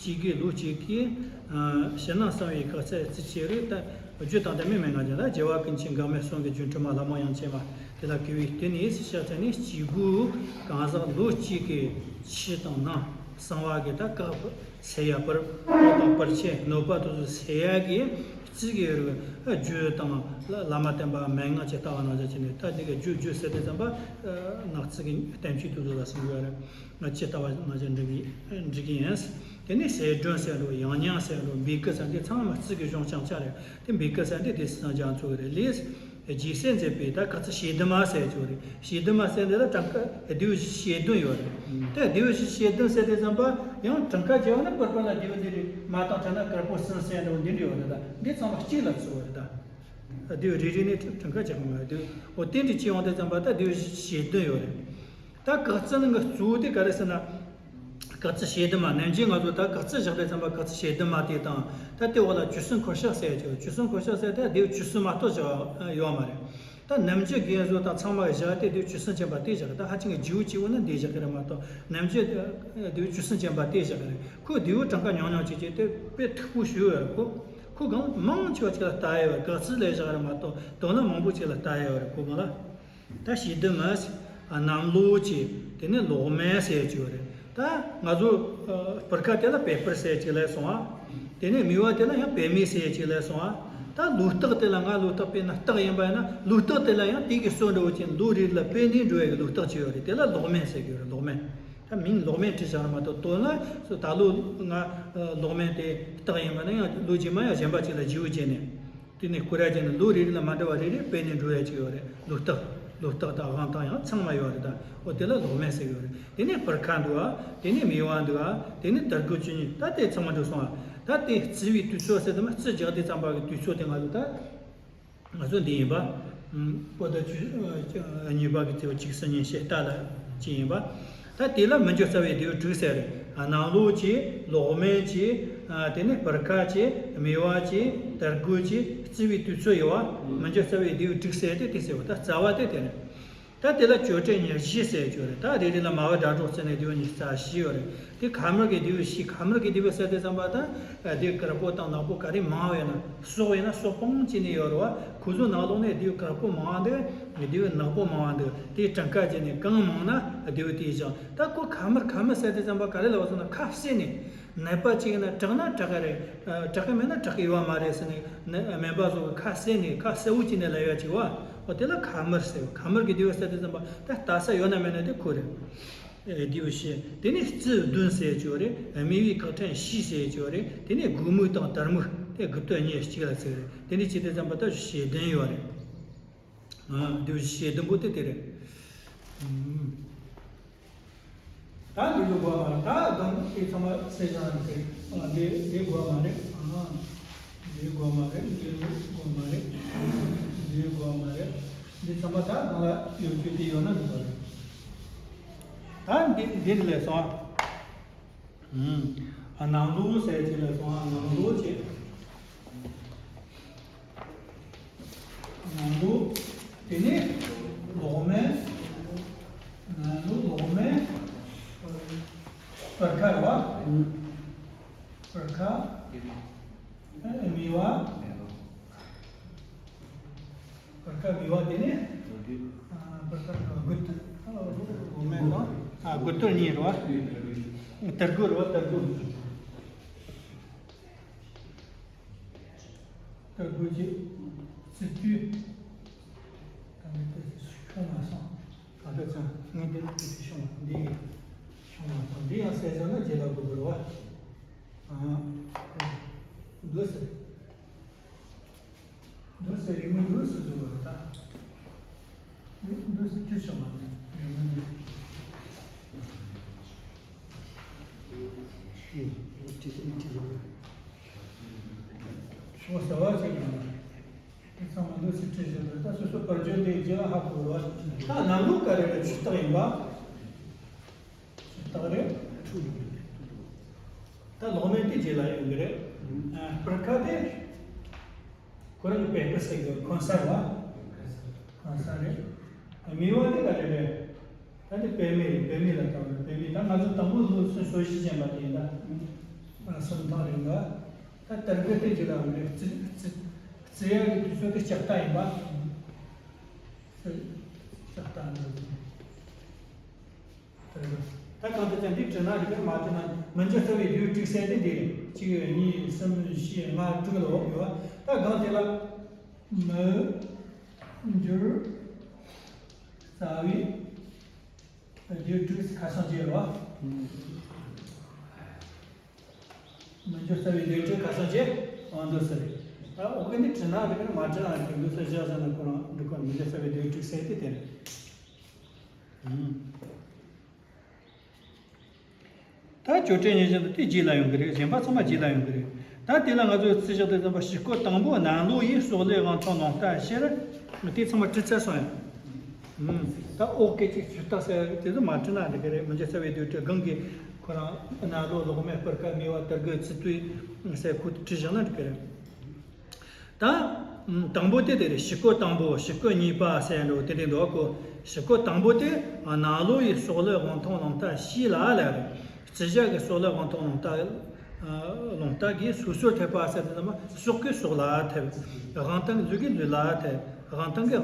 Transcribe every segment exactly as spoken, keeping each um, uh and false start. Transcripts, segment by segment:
གཅིག་གིས་ལོ་གཅིག་གིས། ཕྱི་ནང་གསང་བའི་དཀའ་ཚེགས་རྩི་ཆེ་རིགས་ད་རྒྱུ་དང་ལྡན་མིན་མན་ངག་ཅན་ལ། རྒྱལ་བ་ཀུན་མཁྱེན་འགག་མེད་གསུང་གི་སྒྱུ་འཕྲུལ་མ། ལྷ་མོ་དབྱངས་ཅན་མ་དེ་ལ་གུས་པས་བསྟོད་ནས། ཕྱག་འཚལ་ནས་སྐྱེ་དགུའི་གང་ཟག་ལོ་གཅིག་གི་ཕྱི་དང་ནང་གསང་བ་གི་ད་བཀག་སེལ་ཡ། བར་བཀག་དང་བར་ཆད་གནོད་པ་དེ་ཚོ་སེལ་ཡ་གི་རྩི་གི་རིགས་རྒྱུ་དང་བླ་མ་བསྟེན་པ་མན་ངག་ཅན་ལྟ་བ་ནང་བཞིན་བྱས་ནས། ད་འདི་གི་རྒྱུ་རྒྱུ་ཟེར་དུས་ཙམ་པ་ནག་རྩི་གི་བསྟན་བཅོས་དེ་ཚོ་ལ་གསུང་གི་ཡོད་རེད། ཇི་ལྟ་བ་ནང་བཞིན་འབྲི་གི་འབྲི་གི་ཡིན། དེ་ནས་ཟས་སྒྲོན་ཟེར་འགྲོ། ཡང་སྙིང་ཟེར་འགྲོ། འབུལ་སྐུ་ཟེར་འདི་ཚང་མ་རྩི་གི་གཞུང་རྐྱང་རྐྱང་རེད། དེ་འབུལ་སྐུ་ཟེར་འདི་སྡེ་སྲིད་སངས་རྒྱས་ཚོ་གི་རེད། ལས་རྗེས་གསལ་མཛད་པའི་ད་ག་ཚོད་ཞེ་བདུན་མ་ཟེར་ཆོག་རེད། ཞེ་བདུན་མ་ཟེར་འདི་ལ་གྲངས་ཀ་ལྡེའུ་བཞི་ཞེ་བདུན་ཡོད་རེད། ད་ལྡེའུ་བཞི་ཞེ་བདུན་ཟེར་དུས་ཙམ་པ་ཡང་གྲངས་ཀ་བྱས་པ་ན་པར་པར་ལ་ལྡེའུ་འདི་རེད་མ་གཏོགས། ཐ་ན་དཀར་པོ་གསུམ་ཟེར་འགྲོ་འདི་འདྲ་ཡོད་རེད། ད་འདི་ཚང་མ་གཅིག་ལ་ཚུད་པ་རེད་ད། ལྡེའུ་རེ་རེ་ནས་གྲངས་ཀ་བྱེད་ཀྱི་མ་རེད། འོ་དེ་འདྲ་བྱས་ཡོང་དུས་ཙམ་པ་ད་ལྡེའུ་ཞེ་བདུན་ཡོད་རེད། ད་བཀག་རྩི་ནང་གི་གཙོ་བོ་དེ་ག་རེ་ཟེར་ན། བཀག་རྩི་ཞེ་བདུན་མ། ནམ་རྒྱུན་ང་ཚོ་ད་བཀག་རྩི་བཞག་དུས་ཙམ་པ་བཀག་རྩི་ཞེ་བདུན་མ་དེ་དང་། ད་དེ་འོག་ལ་བཅུ་གསུམ་འཁོར་གཤགས་ཟེར་ཡ་ཅིག་བཅུ་གསུམ་འཁོར་གཤགས་ཟེར་དེ་ལྡེའུ་བཅུ་གསུམ་མ་གཏོགས་བཞག་ཡོད་མ་རེད། ད་ནམ་རྒྱུན་རྒན་ཚོ་དང་ཚང་མ་བཞག་དེ་ལྡེའུ་བཅུ་གསུམ་ཅན་པ་དེ་བཞག་ད་ཧ་ཅང་གི་རྒྱུ་བོ་གཅིག་པོ་ནི་འདི་བཞག་གི་རེད་མ་གཏོགས། ནམ་རྒྱུན་ལྡེའུ་བཅུ་གསུམ་ཅན་པ་དེ་བཞག་གི་རེད། ཁོ་ལྡེའུ་གྲངས་ཀ་ཉུང་ཉུང་བྱས་བྱས་དེ་དཔེ་མཐུག་པོ་ཞུ་ཡོད་རེད། ཁོ་ཁོ་གང་མང་ཆེ་བ་ཅིག་ལ་ལྟ་ཡོད་རེད། བཀག་རྩི་ལས་བཞག་རེད་མ་གཏོགས་དོན་ལ་མང་པོ་ཅིག་ལ་ལྟ་ཡོད་རེད། ཁོ་གང་ལ། ད་ཞེ་བདུན་མ་ཟེར། གནམ་ལོ་ཅེས། དེ་ནས་ལོག་མེན་ཟེར་གྱི་ཡོད་རེད། ད་ང་ཚོ་སྤུར་ཁ་དེ་ལ་བེ་སྤུར་ཟེར་གྱི་ལས་སོང་ཨ། དེ་ནས་མི་བ་དེ་ལ་ཡང་བེ་མི་ཟེར་གྱི་ལས་སོང་ཨ། ད་ལོ་རྟགས་དེ་ལ་ང་ལོ་རྟགས་དཔེར་ན་སྟག་ཡིན་པ་ཡིན་ན་ལོ་རྟགས་དེ་ལ་ཡང་དེ་གི་སྲོལ་འདྲ་བོ་ཅན་ལོ་རེ་རེ་ལ་སྤེལ་ནས་འགྲོ་ཡ་གི་ལོ་རྟགས་ཅིག་ཡོད་རེད། དེ་ལ་ལོག་མེན་ཟེར་གྱི་ཡོད་རེད། ལོག་མེན། ད་མིང་ལོག་མེན་བྲིས་བཞག་རེད་མ་གཏོགས་དོན་ལ་ད་ལོ་ང་ལོག་མེན་དེ་སྟག་ཡིན་པ་ན་ཡང་ལོ་རྗེས་མ་ཡང་གཞན་པ་ཅིག་ལ་བརྗེ་བོ་བྱས་ནས། དེ་ནས་སྐོར་ར་བྱས་ནས་ལོ་རེ་རེ་ལ་མ་འདྲ་བ་རེ་རེ་སྤེལ་ནས་འགྲོ་ཡ་ཅིག་ཡོད་རེད། ལོ་རྟགས། ལོ་རྟགས་དང་དབང་ཐང་ཡང་ཚང་མ་ཡོད་རེད། ད་འོ་དེ་ལ་ལོག་མེན་ཟེར་གྱི་ཡོད་རེད། དེ་ནས་སྤུར་ཁ་འདུག་ཨ། དེ་ནས་མི་བ་འདུག་ཨ། དེ་ནས་དར་གོས་བཅུ་གཉིས། ད་དེ་ཚང་མ་འགྲོ་སོང་ཨ། ད་དེ་རྩི་བའི་དུས་ཚོད་ཟེར་དུས་མ་རྩི་རྒྱག་དུས་ཙམ་པ་གི་དུས་ཚོད་དེ་ང་ཚོ་ད་ང་ཚོ་འདི་ཡིན་པ། པོ་ཏ་བཅུ་གཉིས་པ་གི་ཚེས་པ་བཅུ་གསུམ་ཉིན་ཞེ་ལྟ་ལ་ཅི་ཡིན་པ། ད་དེ་ལ་མི་འགྱུར་རྩ་བའི་ལྡེའུ་དྲུག་ཟེར། གནམ་ལོ་ཅེས། ལོག་མེན་ཅེས། དེ་ནས་སྤུར་ཁ་ཅེས། མི་བ་ཅེས། དར་གོས་ཅེས། རྩི་བའི་དུས་ཚོད་ཡོད་པ། མི་འགྱུར་རྩ་བའི་ལྡེའུ་དྲུག་ཟེར་ཏེ་དེ་ཟེར་བ་ད་རྩ་བ་དེ་དེ་རེད། ད་དེ་ལ་གྱོ་ཏྲི་ཉེར་བཞི་ཟེར་གྱི་ཡོད་རེད། ད་རེ་རེ་ལ་མ་བ་སྒྲ་སྒྲོགས་བརྩི་ནས་ལྡེའུ་ཉི་ཤུ་རྩ་བཞི་ཡོད་རེད། དེ་ཁ་དམར་གྱི་ལྡེའུ་བཞི། ཁ་དམར་གྱི་ལྡེའུ་ཟེར་དུས་ཙམ་པ་ད་ལྡེའུ་དཀར་པོ་དང་ནག་པོ་ག་རེ་མང་བ་ཡོད་ན། སོག་ཡིན་ན་སོག་སྤུངས་བྱས་ནས་ཡོད་རེད་བ། ཁོ་ཚོ་ནང་ལོགས་ནས་ལྡེའུ་དཀར་པོ་མང་བ་འདུག་ལྡེའུ་ནག་པོ་མང་བ་འདུག་དེ་གྲངས་ཀ་བྱས་ནས་གང་མང་ན་ལྡེའུ་དེ་བཞག་ད་ཁོ་ཁ་དམར་ཁ་དམར་ཟེར་དུས་ཙམ་པ་ག་རེ་ལབ་པ་སོང་ན་ཁ་བསད་ནས། ནད་པ་གཅིག་ཡིན་ན་དྲག་ན་དྲག་གི་རེད། དྲག་གི་མེད་ན་དྲག་གི་ཡོད་མ་རེད་ཟེར་ནས་སྨན་པ་ཚོ་གི་ཁ་བསད་ནས་ཁ་གསལ་བོ་བྱས་ནས་ལབ་ཡ་ཅིག་བ། འོ་དེ་ལ་ཁ་དམར་ཟེར་བ། ཁ་དམར་གྱི་ལྡེའུ་ཟེར་དུས་ཙམ་པ་ད་ལྟ་ས་ཡོད་ན་མེད་ན་དེ་ཁོ་རེད། ལྡེའུ་བཞི། དེ་ནས་རྩི་བདུན་ཟེར་གྱི་ཡོད་རེད། མི་བའི་བཀག་ཕྲན་བཞི་ཟེར་གྱི་ཡོད་རེད། དེ་ནས་དགུ་མིག་དང་དར་མིག་དེ་དགུ་ཐོག་གཉིས་གཅིག་ལ་ཚིག་རེད། དེ་འདྲ་བྱས་དུས་ཙམ་པ་ད་ཞེ་བདུན་ཡོད་རེད། ལྡེའུ་བཞི་ཞེ་བདུན་པོ་དེ་དེ་རེད། ད་འདི་ལོ་དགོས་མ་རེད། ད་གང་དེ་ཚང་མ་གསལ་བྱང་རེད། འདི་འདི་དགོས་མ་རེད། འདི་དགོས་མ་རེད། འདི་ལོ་དགོས་མ་རེད། འདི་དགོས་མ་རེད། འདི་ཚང་མ་ད་གང་ལ་ཡོད་རྒྱུ་དེ་ཡོད་ན་འདི་དགོས་རེད། ད་འདི་འདི་ལས་སོང་ཨ། གནམ་ལོ་ཟེར་གྱི་ལས་སོང་ཨ། གནམ་ལོ་བྱས། གནམ་ལོ། དེ་ནས་ལོག་སྨན། གནམ་ལོ་ལོག་སྨན། སྤུར་ཁ་རེད་བ། སྤུར་ཁ། མི་བ། སྤུར་ཁ་མི་བ་དེ་ནས། སྤུར་ཁ་དགུ་ཐོག་ལོག་སྨན་དང་། ཨ། དགུ་ཐོག་གཉིས་རེད་བ། དར་གོས་རེད་བ། དར་གོས། དཀར་པོ་ཅིག་རྩི་དུས། ད་ནི་དེ་ཤོང་མ་སོང་། ག་འདྲ་ཅང་ངས་འདི་ནི་དེ་ཤོང་བ་འདི་ཡིན། ཤོང་མ་སོང་། འདི་ཡང་གསལ་བྱང་ན་རྗེས་ལ་དགོས་པ་རེད་བ། ཨ། འདུག་ཟེར། འདུག་ཟེར་རི་མོ་འདུག་ཟེར་བཟོ་བ་རེད་ད། འདུག་ཟེར་ཅི་བྱུང་བ་རེད། རི་མོ་འདི། ཤོག་ཟེར་བ་ཞིག་ཡིན། དེ་ཚང་མ་འདུག་ཟེར་བྲིས་བཞག་འདུག་ད་སོ་སོ་བར་བརྗོད་དེ་རྗེས་ལ་ཧ་གོ་རོགས། ད་གནམ་ལོ་ག་རེ་རེད། ཆུ་རྟགས་ཡིན་པ། ཆུ་རྟགས་རེད། ད་ལོག་སྨན་དེ་རྗེས་ལ་ཡོང་གི་རེད། ཨ། སྤུར་ཁ་དེ་ཁོ་རང་གི་བེ་སྤུ་ཟེར་གི་གོང་ས་རེད་བ། གོང་ས་རེད། མི་བ་དེ་ག་རེ་རེད། ད་དེ་བེ་མི་རེད། བེ་མི་ལ་ལྟ་བ་རེད། བེ་མི་ད་ང་ཚོ་དང་པོ་ལོ་སོ་སོ་བཞི་ཅན་པ་དེ་ཡིན་ད། གསུམ་ཐང་རེད་འདུག་ད་དར་གི་དེ་རྗེས་ལ་འོང་ནས་བརྩི་བརྩི་བརྩི་ཡ་གི་དུས་ཚོད་དེ་ལྕགས་རྟ་ཡིན་པ། ལྕགས་རྟ་འདི་དར་གི། ད་གང་ལྟར་ཀྱང་འདི་བྲིས་ན་རིག་པས་མ་བྲིས་ན་མི་འགྱུར་རྩ་བའི་བསྡུས་དྲུག་གསལ་དེ་འདི་རེད། གཅིག་གཉིས་གསུམ་བཞི་ལྔ་དྲུག་ལ་འོག་ཡོད་པ། ད་གང་དེ་ལ་མི་འགྱུར་རྩ་བའི་བསྡུས་དྲུག་ཁ་སང་བརྗེ་བ། མི་འགྱུར་རྩ་བའི་བསྡུས་དྲུག་ཁ་སང་བརྗེ་འོང་དུ་ཟེར། ད་འོག་གི་འདི་བྲིས་ན་འགྲིག་གི་མ་བྲིས་ན་འགྲིག་གི་འདུག་ཟེར་བཞག་ཟེར་ན་ཁོ་རང་འགྲིག་གི་མི་འགྱུར་རྩ་བའི་བསྡུས་དྲུག་ཟེར་དེ་དེ་རེད། ད་ཅོ་ཏྲེ་ཉེ་ཞིང་དུ་དེ་རྗེས་ལ་ཡོང་གི་རེད། གཞན་པ་ཚང་མ་རྗེས་ལ་ཡོང་གི་རེད། ད་དེ་ལ་ང་ཚོས་རྩིས་བཞག་དེ་ཙམ་པ་ཞིག་སྐོར་དང་པོ་ནང་ལོགས་ཡི་སོག་ལེ་དབང་ཐང་ལོང་རྟ་ཤེར་དེ་ཚང་མ་བྲིས་ཚར་སོང་ཡང་། ད་འོག་སྐད་ཅིག་ཚུར་ལྟ་ཟེར་དེ་ཚོ་མ་བྲིས་ན་འགྲིག་གི་རེད། མི་འགྱུར་རྩ་བའི་བསྡུས་དྲུག་སྒང་གི་ཁོ་རང་ནང་ལོགས་ལོག་མེད་སྤར་ཁ་སྨེ་བ་དར་གི་ཚིག་བསྡུས་ཟེར་ཁོ་བྲིས་བཞག་ན་འགྲིག་གི་རེད། ད། དང་པོ་དེ་དེ་རེད། ཞིག་སྐོར་དང་པོ་ཞིག་སྐོར་གཉིས་པ་ཟེར་འགྲོ་དེ་འདྲ་འདུག་གོ། ཞིག་སྐོར་དང་པོ་དེ་ནང་ལོགས་ཡི་སོག་ལེ་དབང་ཐང་ལོང་རྟ་ཤེར་ལ་ལབ་རེད། རྩིས་བཞག་གི་སོག་ལེ་དབང་ཐང་ལོང་རྟ་ལོང་རྟ་གི་སོ་སོར་ཐེབས་པ་ཟེར་དུས་ཙམ་པ་སོག་གི་སོག་ལ་ཐེབས། དབང་ཐང་གི་མཛོད་ཀྱི་མཛོད་ལ་ཐེབས། དབང་ཐང་གི་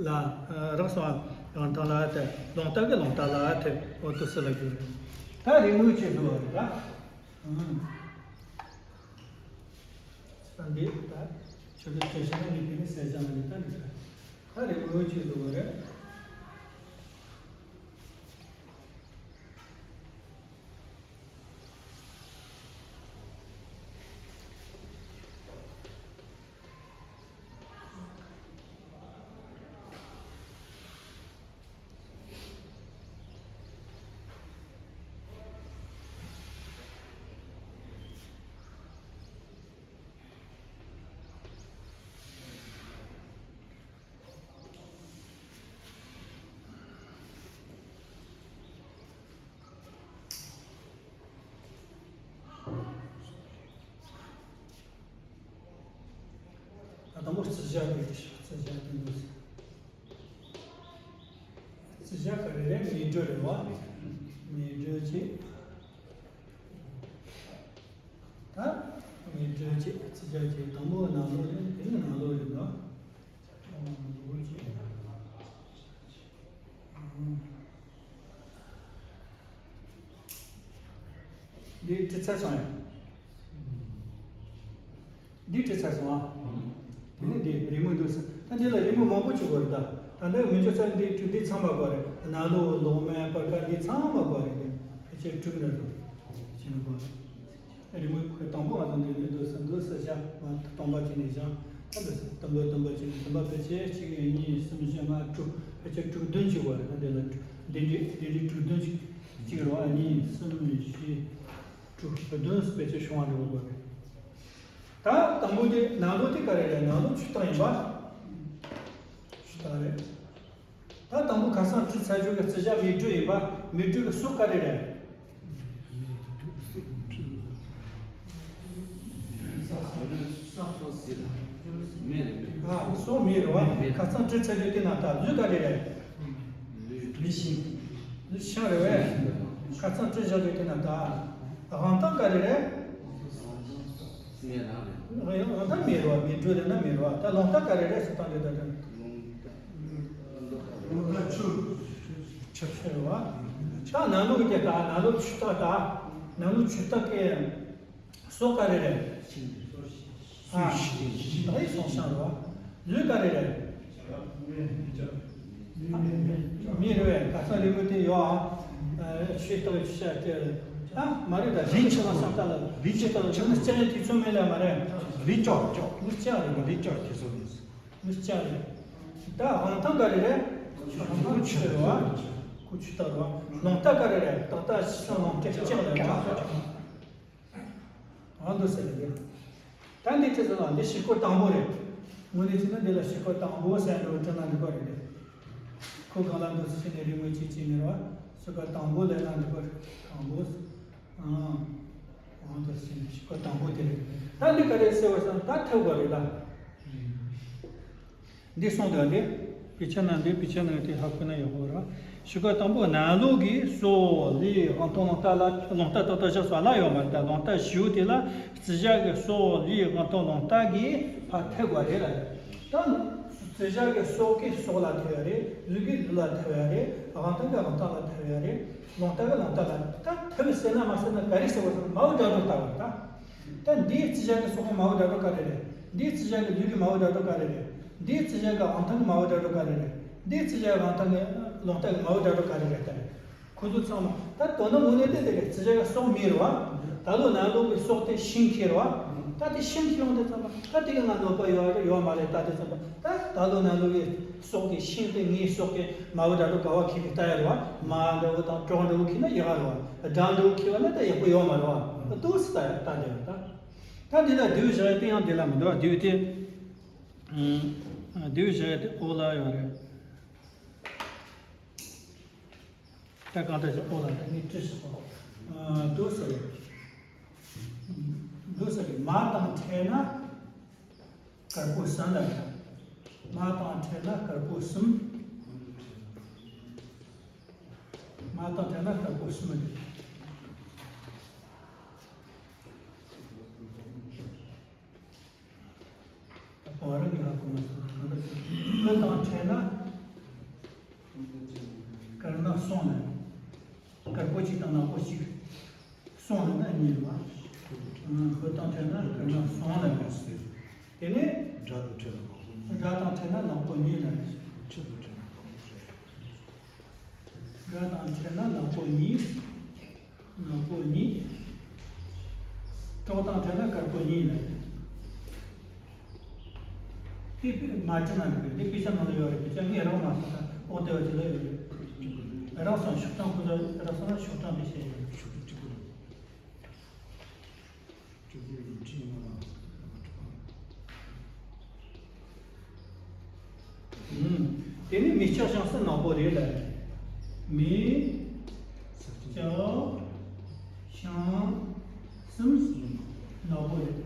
ལ་རགས་སོང་། དབང་ཐང་ལ་ཐེབས། ལོང་རྟ་གི་ལོང་རྟ་ལ་ཐེབས། འོ་དུ་སི་ལ་རྒྱུ་རེད། ད་རེ་ངོས་ཀྱི་བཟོ་བ་རེད་ད། ད་འདི་ད་ཆོས་ལུགས་སྐྱེ་ཤ་ནི་དེ་ནི་ཟས་བཅད་ནི་ད་འདི་ད་རེ་ངོས་ཀྱི་བཟོ་བ་རེད། ད་དང་པོ་རྩིས་བཞག་དེ་རེད། རྩིས་བཞག་དེ་འདུག་རྩིས་བཞག་ག་རེ་རེད། མེ་དྲོད་རེད་བ། མེ་དྲོད་ཅིག་ད་མེ་དྲོད་ཅིག་རྩིས་བཞག་ཅིག་དང་པོ་ནང་ལོགས་རེད། དེ་ནི་ནང་ལོགས་རེད་ན། འདི་བྲིས་ཚར་སོང་ཡ། འདི་བྲིས་ཚར་སོང་ཨ། དེ་ནས་འདི་རི་མོ་འདུག་ཟེར། ད་འདི་ལ་རི་མོ་མང་པོ་ཅིག་དགོས་རེད་ད། ད་ལྟ་མི་འཇོག་ཚར་འདི་བྲིས་འདི་ཚང་མ་དགོས་རེད། ནང་ལོགས་ལོག་མེད་སྤར་ཁ་འདི་ཚང་མ་དགོས་རེད། འདི་ཕལ་ཆེར་དྲུག་འདྲ་འདུག་ཅི་ནས་དགོས་རེད། རི་མོའི་ཁོའི་དང་པོ་ང་ཚོ་འདི་ནས་འདུག་ཟེར་འདུག་ཟེར་བཞག་ང་སྟོང་པ་ཅིག་ནས་བཞག་ད་འདུག་ཟེར་དུམ་བུ་དུམ་བུ་ཅིག་ནས་དུམ་པ་ཕལ་ཆེར་གཅིག་གཉིས་གསུམ་བཞི་ལྔ་དྲུག་ཕལ་ཆེར་དྲུག་བདུན་ཅིག་དགོས་རེད། ད་འདི་ལ་འདི་འདྲའི་འདི་འདྲའི་དྲུག་བདུན་ཅིག་གཅིག་རེད་བ། གཉིས་གསུམ་བཞི་དྲུག་བདུན་ཕལ་ཆེར་བྱུང་བ་འདྲ་བོ་དགོས་རེད། ད་དང་པོ་དེ་ནང་ལོགས་དེ་ག་རེ་རེད། ནང་ལོགས་ཆུ་རྟགས་ཡིན་པ། ཆུ་རྟགས་རེད། ད་དང་པོ་ཁ་སང་བྲིས་ཚར་རྒྱུ་གི་རྩིས་བཞག་མེ་དྲོད་ཡིན་པ། མེ་དྲོད་ཀྱི་སོགས་ག་རེ་རེད། ཨ་སོགས་མེ་རེད་བ། ཁ་སང་བྲིས་ཚར་རྒྱུ་དེ་ན་ད་ལུས་ག་རེ་རེད། ལུས་ཤིང་། ལུས་ཤིང་རེད་བས། ཁ་སང་བྲིས་བཞག་རྒྱུ་དེ་ན་ད་དབང་ཐང་ག་རེ་རེད། དབང་ཐང་མེ་རེད་བ། མེ་དྲོད་ལས་ན་མེ་རེད་བ། ད་ལོང་རྟ་ག་རེ་རེད་ཟེར་སྟངས་དེ་ད་དྲན། ཆུ། ཆུ་ཆུ་རེད་བ། ད་ནང་ལོགས་ཀྱི་ད་ནང་ལོགས་ཆུ་རྟགས་ད། ནང་ལོགས་ཆུ་རྟགས་ཀྱི་སོགས་ག་རེ་རེད། ཨ། ད་ཡི་སོགས་ཤང་རེད་བ། ལུས་ག་རེ་རེད། མེ་རེད་བས། ཁ་སང་རི་མོ་དེ་ཡོད་ཨ། ཆུ་རྟགས་ཆུ་ཤ་དེ། ཨ་མ་རེད་ད། ལུས་ཆགས་ས་ད་ལ་ལུས་ཆགས་ཆགས་ནི་ལྕགས་ཡང་དེ་ཚོ་མེད་ལ་མ་རེད། ལུས་ལྕགས་ལྕགས། ལུས་ལྕགས་རེད་བ། ལུས་ལྕགས་དེ་ཚོ་མེད། མི་ལྕགས་རེད། ད་དབང་ཐང་ག་རེ་རེད། དབང་ཐང་ཆུ་རེད་བ། ཁོ་ཆུ་རྟགས་རེད་བ། ལོང་རྟ་ག་རེ་རེད། ཏག་ཏག་ཤིང་ལོང་རྟ་ལྕགས་རེད་བ། འོ་འདུག་ཟེར་རེད། ད་འདི་ཆུ་ཚོད་ལ་འདི་ཞིག་སྐོར་དང་པོ་རེད། དངོས་གནས་བྱས་ན་འདི་ལ་ཞིག་སྐོར་དང་པོ་ཟེར་འགྲོ་དྲན་ན་འགྲིག་པ་རེད་དེ། ཁོ་གང་ལ་འདུག་ཟེར་ནས་རི་མོ་གཅིག་གཅིག་ནས་རེད་བ། ཞིག་སྐོར་དང་པོ་ལབ་ན་འགྲིག་པ་རེད། དང་པོ། ཨང་། འོ་འདུག་ཟེར་ནས་ཞིག་སྐོར་དང་པོ་དེ་རེད། ད་འདི་ག་རེ་ཟེར་བ་ཟེར་ན་ད་ཐེབས་པ་རེད་ད། འདི་གསུངས་འདུག་འདི། དཔེ་ཆ་ནང་འདི་དཔེ་ཆ་ནང་དེ་ཧ་གོ་ན་ཡག་པོ་རེད། ཤོག་ཀ་དང་པོ་ནང་ལོགས་ཀྱི་སྲོག་ལུས་དབང་ཐང་རླུང་རྟ་ལ་རླུང་རྟ་ཏག་ཏག་བཞག་སོགས་ལ་ཡོད་མ་རེད། ད་རླུང་རྟ་ཞུ་དེ་ལ་རྩི་བཞག་གི་སྲོག་ལུས་དབང་ཐང་རླུང་རྟ་གིས་ཕར་ཐེབས་དགོས་རེད་ལ། ད་རྩི་བཞག་གི་སྲོག་གི་སྲོག་ལ་ཐེབས་ཡ་རེད། ལུས་ཀྱི་ལུས་ལ་ཐེབས་ཡ་རེད། དབང་ཐང་གི་དབང་ཐང་ལ་ཐེབས་ཡ་རེད། རླུང་རྟ་གི་རླུང་རྟ་ལ། ད་ཐེབས་ཟེར་ན་མ་ཟེར་ན་ག་རེ་ཟེར་བ་ཟེར་ན་མའོ་སྒྲ་སྒྲོགས་ལྟ་བུ་རེད་ད། ད་འདིའི་རྩི་བཞག་གི་སྲོག་གི་མའོ་སྒྲ་སྒྲོགས་ག་རེ་རེད། འདིའི་རྩི་བཞག་གི་ལུས་ཀྱི་མའོ་སྒྲ་སྒྲོགས་ག་རེ་རེད། འདིའི་རྩི་བཞག་གི་དབང་ཐང་གི་མའོ་སྒྲ་སྒྲོགས་ག་རེ་རེད། འདིའི་རྩི་བཞག་གི་དབང་ཐང་གི་རླུང་རྟ་གི་མའོ་སྒྲ་སྒྲོགས་ག་རེ་རེད་ལྟ་རེད། ཁོ་ཚོ་ཚང་མ་ད་དོན་དུ་དངོས་གནས་དེ་དེ་རེད། རྩི་བཞག་གི་སྲོག་མེ་རེད་བ། ད་ལོ་ནང་ལོགས་ཀྱི་སྲོག་དེ་ཤིང་ཁྱེར་བ། ད་དེ་ཤིང་ཁྱེར་ཡོང་དུས་ཙམ་པ་ད་དེ་གི་ང་གནོད་པ་ཡོད་ཡོད་མ་རེད་ལྟ་དུས་ཙམ་པ། ད་ད་ལོ་ནང་ལོགས་ཀྱི་སྲོག་གི་ཤིང་དེ་ངའི་སྲོག་གི་མའོ་སྒྲ་སྒྲོགས་ག་བ་ཁྱེར་གི་ལྟ་ཡ་རེད་བ། མ་འདྲ་བོ་དང་གྲོགས་འདྲ་བོ་ཁྱེར་ན་ཡག་རེད་བ། དགྲ་འདྲ་བོ་ཁྱེར་བ་ན་ད་ཡག་པོ་ཡོད་མ་རེད་བ། ཏོག་ཙམ་ལྟ་ཡ་ལྟ་དེ་རེད་ད། ད་འདི་ལ་བསྡུས་བཞག་ཡ་དེ་ཡང་འདི་ལ་མི་འདུག་བ། བསྡུས་དེ། ཨ། བསྡུས་བཞག་ཡ་དེ་འོག་ལ་ཡོད་རེད། ད་གང་ལྟར་ཞིག་འོག་ལ་ད་ངས་བྲིས་ཤིག་གོ། ཨ། བསྡུས་ཟེར་རེད། བསྡུས་ཟེར་རེད། མ་དང་ཕྲད་ན་དཀར་པོ་གསུམ་ལ་རེད། མ་དང་ཕྲད་ན་དཀར་པོ་གསུམ། མ་དང་ཕྲད་ན་དཀར་པོ་གསུམ་རེད། བ་ར་གི་ཧ་གོ་མ་སོང་། སྤུ་དང་ཕྲད་ན་དཀར་ནག་གསུམ་ལ། དཀར་པོ་གཅིག་དང་ནག་པོ་གཅིག། གསུམ་ལ་ན་གཉིས་མ། སྤུ་དང་ཕྲད་ན་དཀར་ནག་གསུམ་ལ། དེ་ནས་སྒྲ་དང་ཕྲད་ན་ནག་པོ་གཉིས་ལ། སྒྲ་དང་ཕྲད་ན་ནག་པོ་གཉིས། ནག་པོ་གཉིས། གྲོགས་དང་ཕྲད་ན་དཀར་པོ་གཉིས་ལ། དེ་མ་བྲིས་ན་འགྲིག་གི། དེ་དཔེ་ཆ་ནང་ལ་ཡོད་རེད། དཔེ་ཆ་ངས་རང་མ་བལྟས་ན་འོག་དེ་བ་ཅིག་ལ་ཡོད་རེད། རང་སོང་ཤོག་གྲངས་ཁོ་ཚོ་རང་སོང་ན་ཤོག་གྲངས་དེ་བཤད་ཡོད་རེད། ཨུམ། དེ་ནི་མེ་ལྕགས་ཤིང་གསུམ་ནག་པོ་རེད་ལ། མེ་ལྕགས་ཤིང་གསུམ་ནག་པོ་རེད།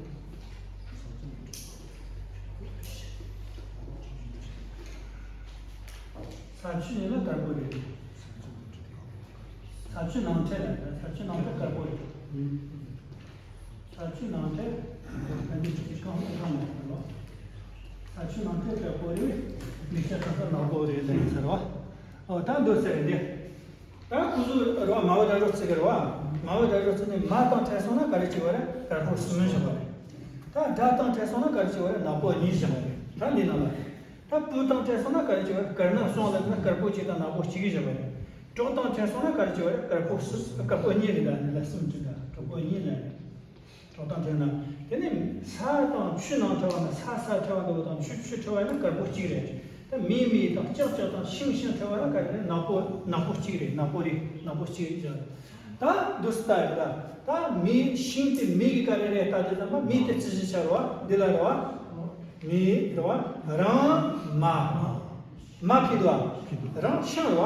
ས་ཆུ་ཡིན་ན་དཀར་པོ་རེད། ས་ཆུ་ནང་ཕྲད་ལ། ས་ཆུ་ནང་ཕྲད་དཀར་པོ་རེད། ས་ཆུ་ནང་ཕྲད། ཨ་ནི་ཅིག་གང་ལ་གང་མ་ཕྲད་ལ། ས་ཆུ་ནང་ཕྲད་དཀར་པོ་རེད། མེ་ལྕགས་ཤིང་གསུམ་ནག་པོ་རེད་ལ་ཡིན་ཟེར་བ། ཨོ་ད་འདུག་ཟེར་འདི། ད་ཁོ་ཚོ་རེད་བ། མའོ་སྒྲ་སྒྲོགས་བརྩི་གི་རེད་བ། མའོ་སྒྲ་སྒྲོགས་བརྩི་ནས་མ་དང་ཕྲད་སོང་ན་ག་རེ་བྱེད་པ་རེད། དཀར་པོ་གསུམ་བཞག་པ་རེད། ད་སྒྲ་དང་ཕྲད་སོང་ན་ག་རེ་བྱེད་པ་རེད། ནག་པོ་གཉིས་བཞག་པ་རེད། ད་འདི་ནང་ལ། ད་སྤུ་དང་ཕྲད་སོང་ན་ག་རེ་བྱེད་པ་རེད། དཀར་ནག་གསུམ་ལ་ན་དཀར་པོ་གཅིག་དང་ནག་པོ་གཅིག་བཞག་པ་རེད། གྲོགས་དང་ཕྲད་སོང་ན་ག་རེ་བྱེད་པ་རེད། དཀར་པོ་གསུམ། དཀར་པོ་གཉིས་རེད། ད་འདི་ལ་གསུམ་བྲིས་ན་གྲོགས་པོ་གཉིས་ལ་རེད། གྲོགས་དང་ཕྲད་ན། དེ་ནས་ས་དང་ཆུ་ནང་ཕྲད་པ་ན། ས་ས་ཕྲད་པ་འདྲ་བོ་དང་ཆུ་ཆུ་ཕྲད་པ་ན་དཀར་པོ་གཅིག་རེད། ད་མེ་མེ་དང་ལྕགས་ལྕགས་དང་ཤིང་ཤིང་ཕྲད་པ་ན་ག་རེ་རེད། ནག་པོ་ནག་པོ་གཅིག་རེད། ནག་པོ་རེད། ནག་པོ་གཅིག་རེད་ཟེར། ད་འདུག་སེ་ལྟ་ཡོད་ད། ད་མེ་ཤིང་དེ་མེ་གི་ག་རེ་རེད་ལྟ་དུས་ཙམ་པ་མེ་དེ་རྩི་གཞི་ཆ་རེད་བ། འདི་ལ་རེད་བ། མེ་རེད་བ། རང་མ། མ་ཁེ་དུ་བ། རང་ཤིང་རེད་བ།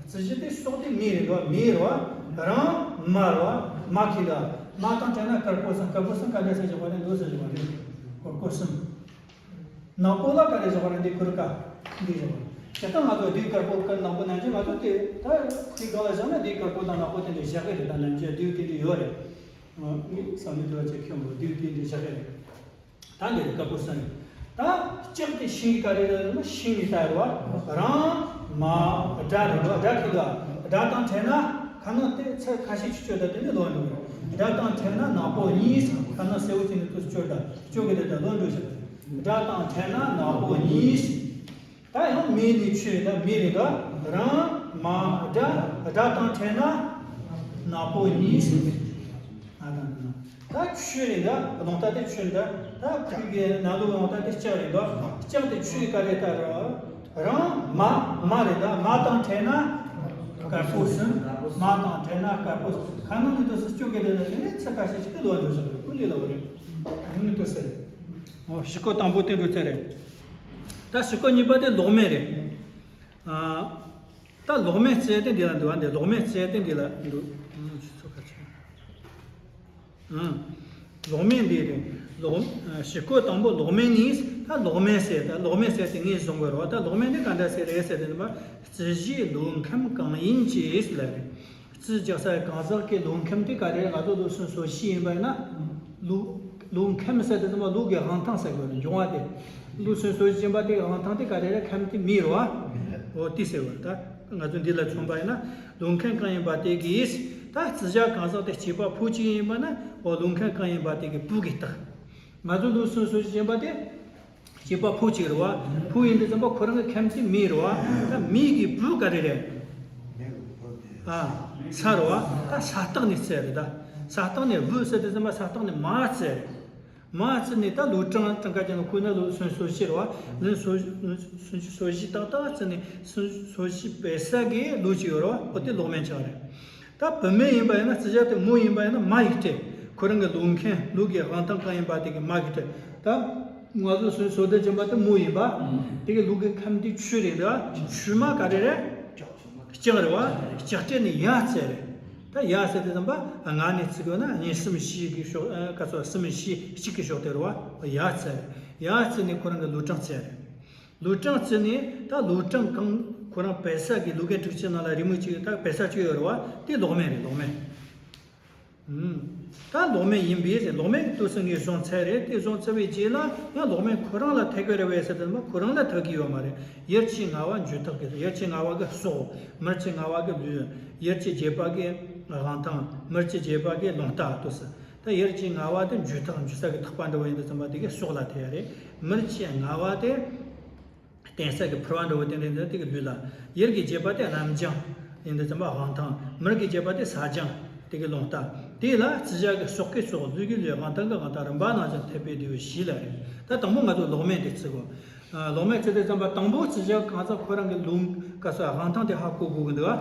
རྩི་གཞི་དེ་སྲོག་དེ་མེ་རེད་བ། མེ་རེད་བ། རང་མ་རེད་བ། མ་ཁེ་དུ་བ། མ་དང་ཕྲད་ན་དཀར་པོ་གསུམ། དཀར་པོ་གསུམ་ག་འདྲ་ཟེར་བཞག་པ་རེད། འདུག་ཟེར་བཞག་པ་རེད། དཀར་པོ་གསུམ། ནག་པོ་ལ་ག་རེ་བཞག་པ་རེད། འདི་ཁུར་ཀ་འདི་བཞག་པ་རེད། བྱས་ཙང་ང་ཚོ་འདི་དཀར་པོ་དཀར་ནག་པོ་ནང་བཞིན་ང་ཚོ་དེ་ད་ཁོའི་སྒང་ལ་བཞག་ན་འདི་དཀར་པོ་དང་ནག་པོ་དེ་འདྲ་བཞག་གི་རེད། ད་ནང་བཞིན་འདི་དེ་འདྲ་ཡོད་རེད། ངས་བསམ་བློ་དེ་བ་ཅིག་ཁྱོད་མོ་འདི་དེ་འདྲ་བཞག་གི་རེད། ད་འདི་རེད། དཀར་པོ་གསུམ་རེད། ད་ལྕགས་དེ་ཤིང་གི་ག་རེ་རེད་ན་ཤིང་ནི་ལྟ་རེད་བ། རང་མ་སྒྲ་རེད་བ། སྒྲ་ཁེ་དུ་བ། སྒྲ་དང་ཕྲད་ན་ཁ་ནང་དེ་ཚེ་ཁ་ཤས་ཀྱི་སྤྱོད་ད་དེ་ནི་ལོག་འགྲོ་གི་རེད། སྒྲ་དང་ཕྲད་ན་ནག་པོ་གཉིས། ཁ་ནང་སེར་པོ་དེ་ནི་དུ་སྤྱོད་ད་སྤྱོད་གི་དེ་ད་ལོག་འགྲོ་ཞིག་སྒྲ་དང་ཕྲད་ན་ནག་པོ་གཉིས། ད་ཡང་མེ་ནི་ཆུ་རེད། ད་མེ་རེད་ད། རང་མ་སྒྲ། སྒྲ་དང་ཕྲད་ན་ནག་པོ་གཉིས། ཨ་ད་ད་ཆུ་རེད་ད། རླུང་རྟ་དེ་ཆུ་རེད་ད། ད་ཁོའི་གི་ནང་ལོགས་རླུང་རྟ་དེ་ལྕགས་རེད་ད། ལྕགས་དེ་ཆུ་ཡི་ག་རེ་ལྟ་རེད། རང་མ་མ་རེད་ད། མ་དང་ཕྲད་ན་དཀར་པོ་གསུམ། མ་དང་ཕྲད་ན་དཀར་པོ་གསུམ། ཁ་ནང་ནི་དུ་སུ་སྤྱོད་གི་རེད་ད། དེ་ནས་ཚེ་ཁ་ཤས་ཤིག་གི་ལོག་འགྲོ་ཞིག་རེད། ཀུན་ལས་ལོག་རེད། ཨ་ནི་དུ་ཟེར། ཨོ་ཤི་ཀོ་དང་པོ་དེ་འགྲོ་ཚར་རེད། ད་ཤི་ཀོ་གཉིས་པ་དེ་ལོག་མེད་རེད། ཨ། ད་ལོག་མེད་རྩི་ཡ་དེ་འདི་ལ་འདུག་ཨ། འདི་ལོག་མེད་རྩི་ཡ་དེ་འདི་ལ་འདུག་ཨ། ཆུ་ཚོད་ཁ་ཆེ། ཨ། ལོག་མེན་འདི་རེད། ལོག་ཨ་ཞིག་གོ་དང་པོ་ལོག་མེན་ནི་ད་ལོག་མེན་ཟེར། ད་ལོག་མེན་ཟེར་དེ་ངས་བཟུང་དགོས་རེད་བ། ད་ལོག་མེན་འདི་ག་འདྲ་ཟེར་རེད་ཟེར་དུས་ཙམ་པ། རྩི་གཞིའི་ལོག་ཁམས་གང་ཡིན་གྱི་ལབ་རེད། རྩི་རྒྱག་ས་གང་ཟག་གི་ལོག་ཁམས་དེ་ག་རེ་རེད། ང་ཚོ་ལུགས་སྲོལ་སོ་བཞི་ཡིན་པ་ཡིན་ན། ལོག་ལོག་ཁམས་ཟེར་དུས་ཙམ་པ་ལོག་གི་དབང་ཐང་ཟེར་དགོས་རེད། འབྱུང་བ་དེ། ལུགས་སྲོལ་སོ་བཞི་ཡིན་པ་དེ་དབང་ཐང་དེ་ག་རེ་རེད། ཁམས་དེ་མེ་རེད་བ། འོ་དེ་ཟེར་བ་ད། ང་ཚོ་འདི་ལ་མཚོན་པ་ཡིན་ན། ལོག་ཁམས་གང་ཡིན་པ་དེ་གིས། ད་རྩི་བྱ་གང་ཟག་དེ་སྐྱེས་པ་ཕོ་གཅིག་ཡིན་པ་ན། འོ་ལོག་ཁམས་གང་ཡིན་པ་དེ་གིས་བུ་གི་རྟགས། ང་ཚོ་ལུགས་སྲོལ་སོ་བཞི་ཡིན་པ་དེ། སྐྱེས་པ་ཕོ་གཅིག་རེད་བ། ཕོ་ཡིན་དུས་ཙམ་པ་ཁོ་རང་གི་ཁམས་དེ་མེ་རེད་བ། ད་མེ་གི་བུ་ག་རེ་རེད། ཨ། ས་རེད་བ། ད་ས་རྟགས་ནས་བརྩི་རེད་ད། ས་རྟགས་ནས་བུ་ཟེར་དུས་ཙམ་པ་ས་རྟགས་ནས་མ་བརྩི་རེད། མ་བརྩི་ནས་ད་ལོ་གྲངས་གྲངས་ཀ་ཅན་ལ་ཁོ་ན་ལོ་སོན་སོ་བཞི་རེད་བ། ལོ་སོ་སོན་སོ་བཞི་ཏག་ཏག་བརྩི་ནས་སོན་སོ་བཞི་སྦས་ས་གི་ལོ་གཅིག་ཡོད་རེད་བ། འོ་དེ་ལོག་མེན་ཆགས་རེད། ད་བུད་མེད་ཡིན་པ་ཡིན་ན། རྩི་བྱ་དེ་མོ་ཡིན་པ་ཡིན་ན་མ་ཡིག་སྤྲད། ཁོ་རང་གི་ལོག་མཁན་ལུག་གི་དབང་ཐང་གང་ཡིན་པ་དེ་གི་མ་གི་སྤྲད། ད་ང་ཚོ་སོན་སོ་དེ་སྦྱིན་པ་དེ་མོ་ཡིན་པ། དེ་གི་ལུག་གི་ཁམས་དེ་ཆུ་རེད་འདུག་ཆུ་མ་ག་རེ་རེད། ལྕགས་རེད་བ། ལྕགས་སྤྲད་ནས་ཡ་བརྩི་རེད། ད་ཡ་ཟེར་དུས་ཙམ་པ་ང་ནས་བརྩི་དགོས་ན་གཉིས་གསུམ་བཞི་གི་ཤོག་ཨ་ག་ཚོད་གསུམ་བཞི་གཅིག་གི་ཤོག་དེ་རེད་བ། ཡ་བརྩི་རེད། ཡ་བརྩི་ནས་ཁོ་རང་གི་ལོ་གྲངས་བརྩི་རེད། ལོ་གྲངས་བརྩིས་ནས་ད་ལོ་གྲངས་གང་ཁོ་རང་སྦས་ས་གི་ལུག་རྒན་དྲུག་ཅུ་ནང་ལ་རེའུ་མིག་གཅིག་ད་སྦས་ས་གཅིག་ཡོད་རེད་བ། དེ་ལོག་མེན་རེད། ལོག་མེན། ཨུམ། ད་ལོག་མེན་ཡིན་པས་ཟེར། ལོག་མེན་གྱི་དུས་སུ་ངས་བཟུང་ཚར་རེད། དེ་བཟུང་ཚར་བའི་རྗེས་ལ་ཡང་ལོག་མེན་ཁོ་རང་ལ་ཐེ་གི་རེད་བས་ཟེར་དུས་ཙམ་པ་ཁོ་རང་ལ་ཐེ་གི་ཡོད་མ་རེད། ཡུལ་གྱི་ལྔ་བ་འཇུག་ཐག་གི། ཡུལ་གྱི་ལྔ་བ་གི་སྲོག་མིར་གྱི་ལྔ་བ་གི་ལུས། ཡུལ་གྱི་བརྒྱད་པ་གི་དབང་ཐང་། མིར་གྱི་བརྒྱད་པ་གི་རླུང་རྟ་དུས་སུ། ད་ཡུལ་གྱི་ལྔ་བ་དེ་འཇུག་ཐག་འཇུག་ས་གི་ཐག་པ་འདྲ་བོ་ཡིན་དུས་ཙམ་པ་དེ་གི་སྲོག་ལ་ཐེ་ཡ་རེད། མིར་གྱི་ལྔ་བ་དེ། བརྟེན་ས་གི་ཕུར་བ་འདྲ་བོ་དེ་འདྲ་འདི་དེ་གི་ལུས་ལ། ཡུལ་གྱི་བརྒྱད་པ་དེ་རྣམ་བྱང་ཡིན་དུས་ཙམ་པ་དབང་ཐང་། མིར་གྱི་བརྒྱད་པ་དེ་ས་བྱང་དེ་གི་རླུང་རྟ། དེ་ལ་རྩི་བྱ་གི་སྲོག་གི་སྲོག་ལུས་ཀྱི་ལུས། དབང་ཐང་གི་དབང་ཐང་། རིམ་པ་རྣམ་བྱང་ཐེག་པའི་བདེ་བའི་གཞི་ལ་རེད། ད་དང་པོ་ང་ཚོ་ལོག་མེན་དེ་བརྩི་དགོས། ཨ་ལོག་མེན་བརྩི་དུས་ཙམ་པ་དང་པོ་རྩི་བྱ་གང་ཟག་ཁོ་རང་གི་ལུས་ག་ས་དབང་ཐང་དེ་ཧ་གོ་དགོས་གི་འདུག་ཨ།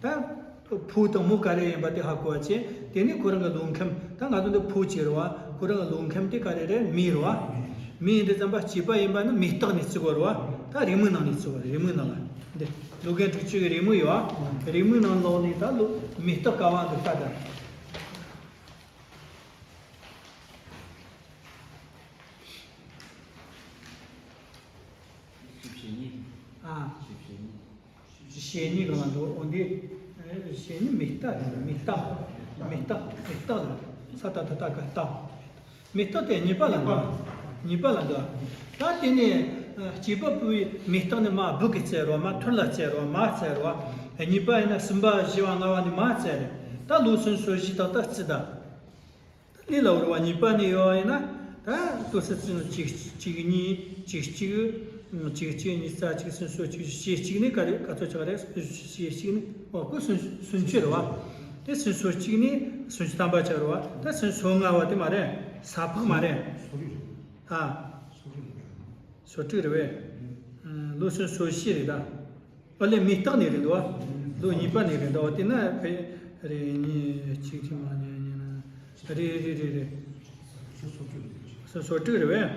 ད། ཕོ་དང་མོ་ག་རེ་ཡིན་པ་དེ་ཧ་གོ་བ་བྱས། དེ་ནས་ཁོ་རང་གི་ལོག་ཁམས། ད་ང་ཚོ་འདི་ཕོ་གཅིག་རེད་བ། ཁོ་རང་གི་ལོག་ཁམས་དེ་ག་རེ་རེད། མེ་རེད་བ། མེ་ཡིན་དུས་ཙམ་པ་སྐྱེས་པ་ཡིན་པ་ནི་མེ་སྟག་ནས་བརྩི་དགོས་རེད་བ། ད་རེའུ་མིག་ནང་ནས་བརྩི་དགོས་རེད། རེའུ་མིག་ནང་ལ། འདི་ལུག་རྒན་དྲུག་ཅུ་གི་རེའུ་མིག་ཡོད་བ། རེའུ་མིག་ནང་ལོག་ནས་ད་ལོ་མེ་སྟག་ག་བ་འདུག་ལྟ་ད། ཨ། ཞེ་གཉིས་གང་ལ་འགྲོ། འོ་འདི། ཞེ་གཉིས་མེ་སྟག་རེད། མེ་སྟག་མེ་སྟག་མེ་སྟག་ལ། ས་ཏ་ཐ་ཏ་ག་སྟག་མེ་སྟག་དེ་གཉིས་པ་ལ་འདུག་གཉིས་པ་ལ་འདུག་ད་དེ་ནས་སྐྱེས་པ་ཕོ་ཡི་མེ་སྟག་ནས་མ་སྦུག་གི་བརྩི་རོ། མ་ཐུར་ལ་བརྩི་རོ། མ་བརྩི་རོ། གཉིས་པ་ཡིན་ན་གསུམ་པ་བཞི་བ་ལྔ་བ་ནས་མ་བརྩི་རེད། ད་ལོ་སོན་སོ་བཞི་ཏག་ཏག་བརྩི་ད། ལས་ལ་བོར་བ་གཉིས་པ་ནས་ཡོད་པ་ཡིན་ན། ད་ལྟོ་ས་ཚིགས་གཅིག་གཅིག་གཉིས་གཅིག་གཅིག་གཅིག་གཅིག་གཉིས་རྩ་གཅིག་སུན་སོ་གཅིག་ཞེ་གཅིག་ནི་ག་རེ་ག་ཚོད་ཆགས་རེད། ཞེ་གཅིག་ནི་འོ་ཁོ་སུན་སུན་ཆོད་རེད་བ། དེ་སུན་སོ་གཅིག་ནི་སུན་ཆོད་དམ་པ་ཆགས་རེད་བ། ད་སུན་སོ་ལྔ་བ་དེ་མ་རེད། ས་ཕག་མ་རེད། ཨ། སོ་དྲུག་རེད་བས། ལོ་སུན་སོ་བཞི་རེད་ད། ཨ་ལས་མེ་སྟག་ནས་རེད་འདུག་བ། ལོ་གཉིས་པ་ནས་རེད་འདུག་བ། དེ་ན་ཕེ། རེ་གཉིས་གཅིག་གཅིག་མ་གཉིས་གཉིས་ན། རེ་རེ་རེ་རེ། སོ་སོ་དྲུག་རེད་བས།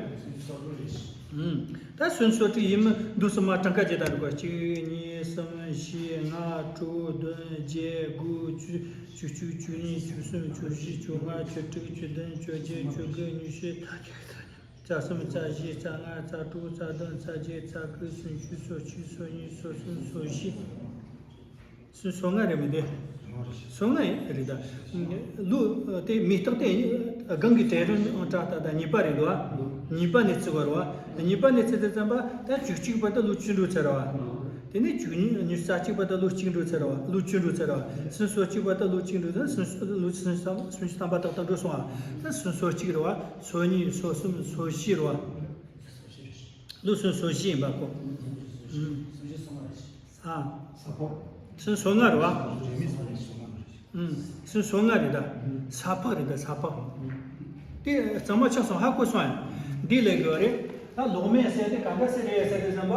ད་སོ་སོ་དྲུག་ཡིན་མི་འདུག་སོ་མ་གྲངས་ཀ་ཇི་ལྟར་རེད་གོ། གཅིག་གཉིས་གསུམ་བཞི་ལྔ་དྲུག་བདུན་བརྒྱད་དགུ་བཅུ་བཅུ་གཅིག་བཅུ་གཉིས་བཅུ་གསུམ་བཅུ་བཞི་བཅོ་ལྔ་བཅུ་དྲུག་བཅུ་བདུན་བཅོ་བརྒྱད་བཅོ་དགུ་ཉི་ཤུ། རྩ་གསུམ་རྩ་བཞི་རྩ་ལྔ་རྩ་དྲུག་རྩ་བདུན་རྩ་བརྒྱད་རྩ་དགུ་སུམ་ཅུ་སོ་གཅིག་སོ་གཉིས་སོ་གསུམ་སོ་བཞི། སུམ་སོ་ལྔ་རེད་མི་འདུག་སོ་ལྔ་རེད་ད། ལོ་དེ་མེ་སྟག་དེ་སྒང་གི་གྲལ་རིམ་དྲག་ད་ད་གཉིས་པ་རེད་འདུག་བ། གཉིས་པ་ནས་བརྩི་བ་རེད་བ། གཉིས་པ་ནས་བརྩི་དུས་ཙམ་པ་ད་བཅུ་གཅིག་བར་དུ་ལོ་བཅུ་འགྲོ་ཚར་བ། དེ་ནས་བཅུ་གཉིས་ཉི་ཤུ་རྩ་གཅིག་བར་དུ་ལོ་གཅིག་འགྲོ་ཚར་བ། ལོ་བཅུ་འགྲོ་ཚར་བ། སུམ་སོ་གཅིག་བར་དུ་ལོ་གཅིག་འགྲོ་ཚར། སུམ་སོ་ལོ་སུམ་སོ་སུམ་ཅུ་ཐམ་པ་ཏག་ཏག་འགྲོ་སོང་བ། ད་སུམ་སོ་གཅིག་རེད་བ། སོ་གཉིས་སོ་གསུམ་སོ་བཞི་རེད་བ། ལོ་སུམ་སོ་བཞི་ཡིན་པ་གོ། ཨ། སུམ་སོ་ལྔ་རེད་བ། ཨུམ། སུམ་སོ་ལྔ་རེད་ད། ས་ཕག་རེད་ད་ས་ཕག་དེ་གཙང་མ་ཆགས་སོང་ཧ་གོ་སོང་ཡ། འདི་ལས་དགོས་རེད། ད་ལོག་མེན་ཟེར་དེ་ག་འདྲ་ཟེར་རེད་ཟེར་དུས་ཙམ་པ།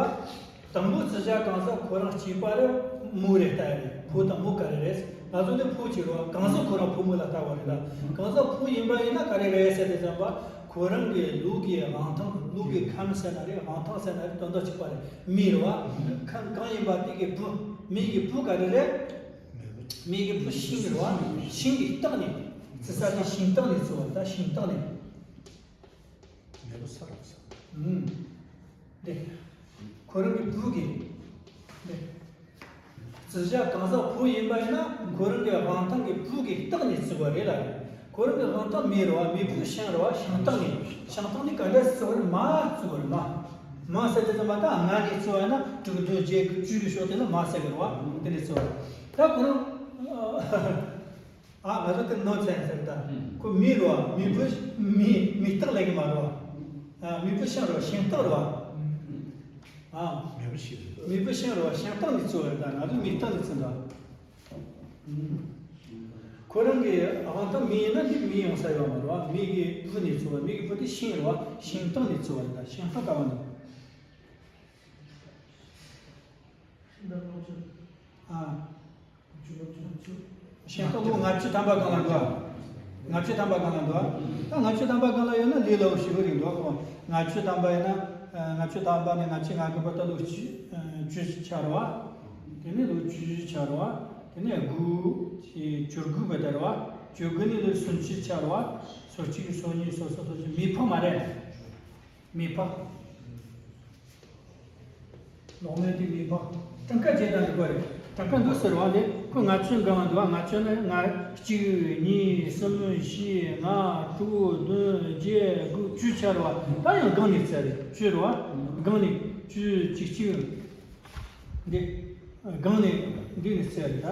དང་པོ་རྩི་བྱ་གང་ཟག་ཁོ་རང་སྐྱེས་པ་རེད། མོ་རེད་ལྟ་ཡ་རེད། ཕོ་དང་མོ་ག་རེ་རེད། ང་ཚོ་འདི་ཕོ་གཅིག་རེད་བ། གང་ཟག་ཁོ་རང་ཕོ་མོ་ལ་ལྟ་བ་རེད་ད། གང་ཟག་ཕོ་ཡིན་པ་ཡིན་ན་ག་རེ་རེད་ཟེར་དུས་ཙམ་པ། ཁོ་རང་གི་ལུས་ཀྱི་དབང་ཐང་ལུས་ཀྱི་ཁམས་ཟེར་ན་རེད། དབང་ཐང་ཟེར་ན་རེད། དོན་དག་གཅིག་པ་རེད། མེ་རེད་བ། ཁམས་གང་ཡིན་པ་དེ་གི་བུ། མེ་གི་བུ་ག་རེ་རེད། མེ་གི་བུ་ཤིང་རེད་བ། ཤིང་གི་སྟག་ནི། བརྩི་ས་དེ་ཤིང་རྟ་ནས་བརྩི་བ་རེད། ད་ཤིང་རྟ་ནས། མེས་པོ་ས་རུ་བརྩི། ཨུམ། འདི། ཁོ་རང་གི་བུ་གི། འདི། བརྩི་བྱ་གང་ཟག་བུ་ཡིན་པ་ཡིན་ན་ཁོ་རང་གི་དབང་ཐང་གི་བུ་གི་རྟགས་ནས་བརྩི་བ་རེད་ལ། ཁོ་རང་གི་དབང་ཐང་མེ་རེད་བ། མེས་པོ་ཤིང་རེད་བ། ཤིང་རྟ་ནས། ཤིང་རྟ་ནས་ག་འདྲ་བརྩི་བ་རེད། མ་བརྩི་བ་རེད། མ། མ་ཟེར་དུས་ཙམ་པ་ད་ལྔ་ནས་བརྩི་བ་ཡིན་ན་དྲུག་བདུན་བརྒྱད་དགུ་བཅུ་གི་ཕྱོགས་དེ་ལ་མ་ཟེར་གི་རེད་བ། དེ་ནས་བརྩི་བ་རེད། ད་ཁོ་རང་། ཨ། ང་ཚོ་དེ་ནོར་ཚར་ཟེར་ད། ཁོ་མེ་རེད་བ། མེས་པོ་མེ་མེ་རྟགས་ལས་ཀྱི་མ་རེད་བ། ཨ། མེས་པོ་ཤིང་རེད་བ། ཤིང་རྟ་རེད་བ། ཨ། མེས་པོ་ཤིང་རེད། མེས་པོ་ཤིང་རེད་བ། ཤིང་རྟ་ནས་བརྩི་བ་རེད། ད་ང་ཚོ་མེ་རྟགས་ནས་བརྩི་ད། ཁོ་རང་གི་དབང་ཐང་མེ་ཡིན་ན་འདི་མེ་ཡོང་ས་ཡོད་མ་རེད་བ། མེ་གི་བུ་ནས་བརྩི་བ། མེ་གི་བུ་དེ་ཤིང་རེད་བ། ཤིང་རྟ་ནས་བརྩི་བ་རེད། ད་ཤིང་རྟ་ག་བ་ནས། ཨ། ཤིང་རྟ་ལོ་ལྔ་བཅུ་ཐམ་པ་སྒང་ལ་འདུག་ཨ། ལྔ་བཅུ་ཐམ་པ་སྒང་ལ་འདུག་ཨ། ད་ལྔ་བཅུ་ཐམ་པ་སྒང་ལ་ཡོད་ན་ལས་སླ་བོ་ཞེ་པོ་རེད་འདུག་ཨ། ལྔ་བཅུ་ཐམ་པ་ཡིན་ན། ལྔ་བཅུ་ཐམ་པ་ནས་ལྔ་བཅུ་ང་དགུ་བར་དུ་ལོ་བཅུ། བཅུ་ཆགས་རེད་བ། དེ་ནས་ལོ་བཅུ་བཞི་ཆགས་རེད་བ། དེ་ནས་དགུ། བཅུ་དགུ་བར་དུ་རེད་བ། བཅུ་དགུ་ནས་ལོ་སུམ་ཅུ་ཆགས་རེད་བ། སོ་གཅིག་སོ་གཉིས་སོ་གསུམ་སོ་བཞི། མེ་ཕག་མ་རེད། མེ་ཕག་ལོག་མེན་དེ་མེ་ཕག་གྲངས་ཀ་བརྒྱད་དང་འགྲིག་པ་རེད། གྲངས་ཀ་འདུག་ཟེར་བ་ལས་ཁོ་ལྔ་བཅུ་སྒང་ལ་འདུག་ཨ། ལྔ་བཅུ་ནི་ལྔ། གཅིག་གཉིས། གསུམ། བཞི། ལྔ། དྲུག་བདུན། བརྒྱད། དགུ། བཅུ་ཆགས་རེད་བ། ད་ཡང་སྒང་ནས་བརྩི་རེད། བཅུ་རེད་བ། སྒང་ནས་བཅུ་གཅིག་གཅིག་འདི། སྒང་ནས་འདི་ནས་བརྩི་རེད་ད།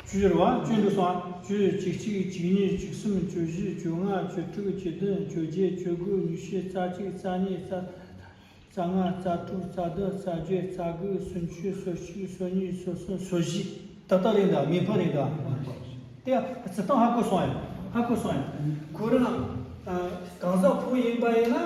བཅུ་རེད་བ། བཅུ་འདུག་སོང་ཨ། བཅུ་གཅིག་གཅིག་གཅིག་གཉིས། གཅིག་གསུམ། བཅུ་བཞི། བཅོ་ལྔ། བཅུ་དྲུག་བཅུ་བདུན། བཅོ་བརྒྱད། བཅོ་དགུ། ཉི་ཤུ། རྩ་གཅིག་རྩ་གཉིས། རྩ། རྩ་ལྔ། རྩ་དྲུག་རྩ་བདུན། རྩ་བརྒྱད། རྩ་དགུ། སུམ་ཅུ། སོ་གཅིག་སོ་གཉིས། སོ་གསུམ། སོ་བཞི། ཏག་ཏག་རེད་འདུག་མེ་ཕག་རེད་འདུག་དེ་བརྩི་སྟངས་ཧ་གོ་སོང་ཡ། ཧ་གོ་སོང་ཡ། ཁོ་རང་། ཨ། གང་ཟག་བུ་ཡིན་པ་ཡིན་ན།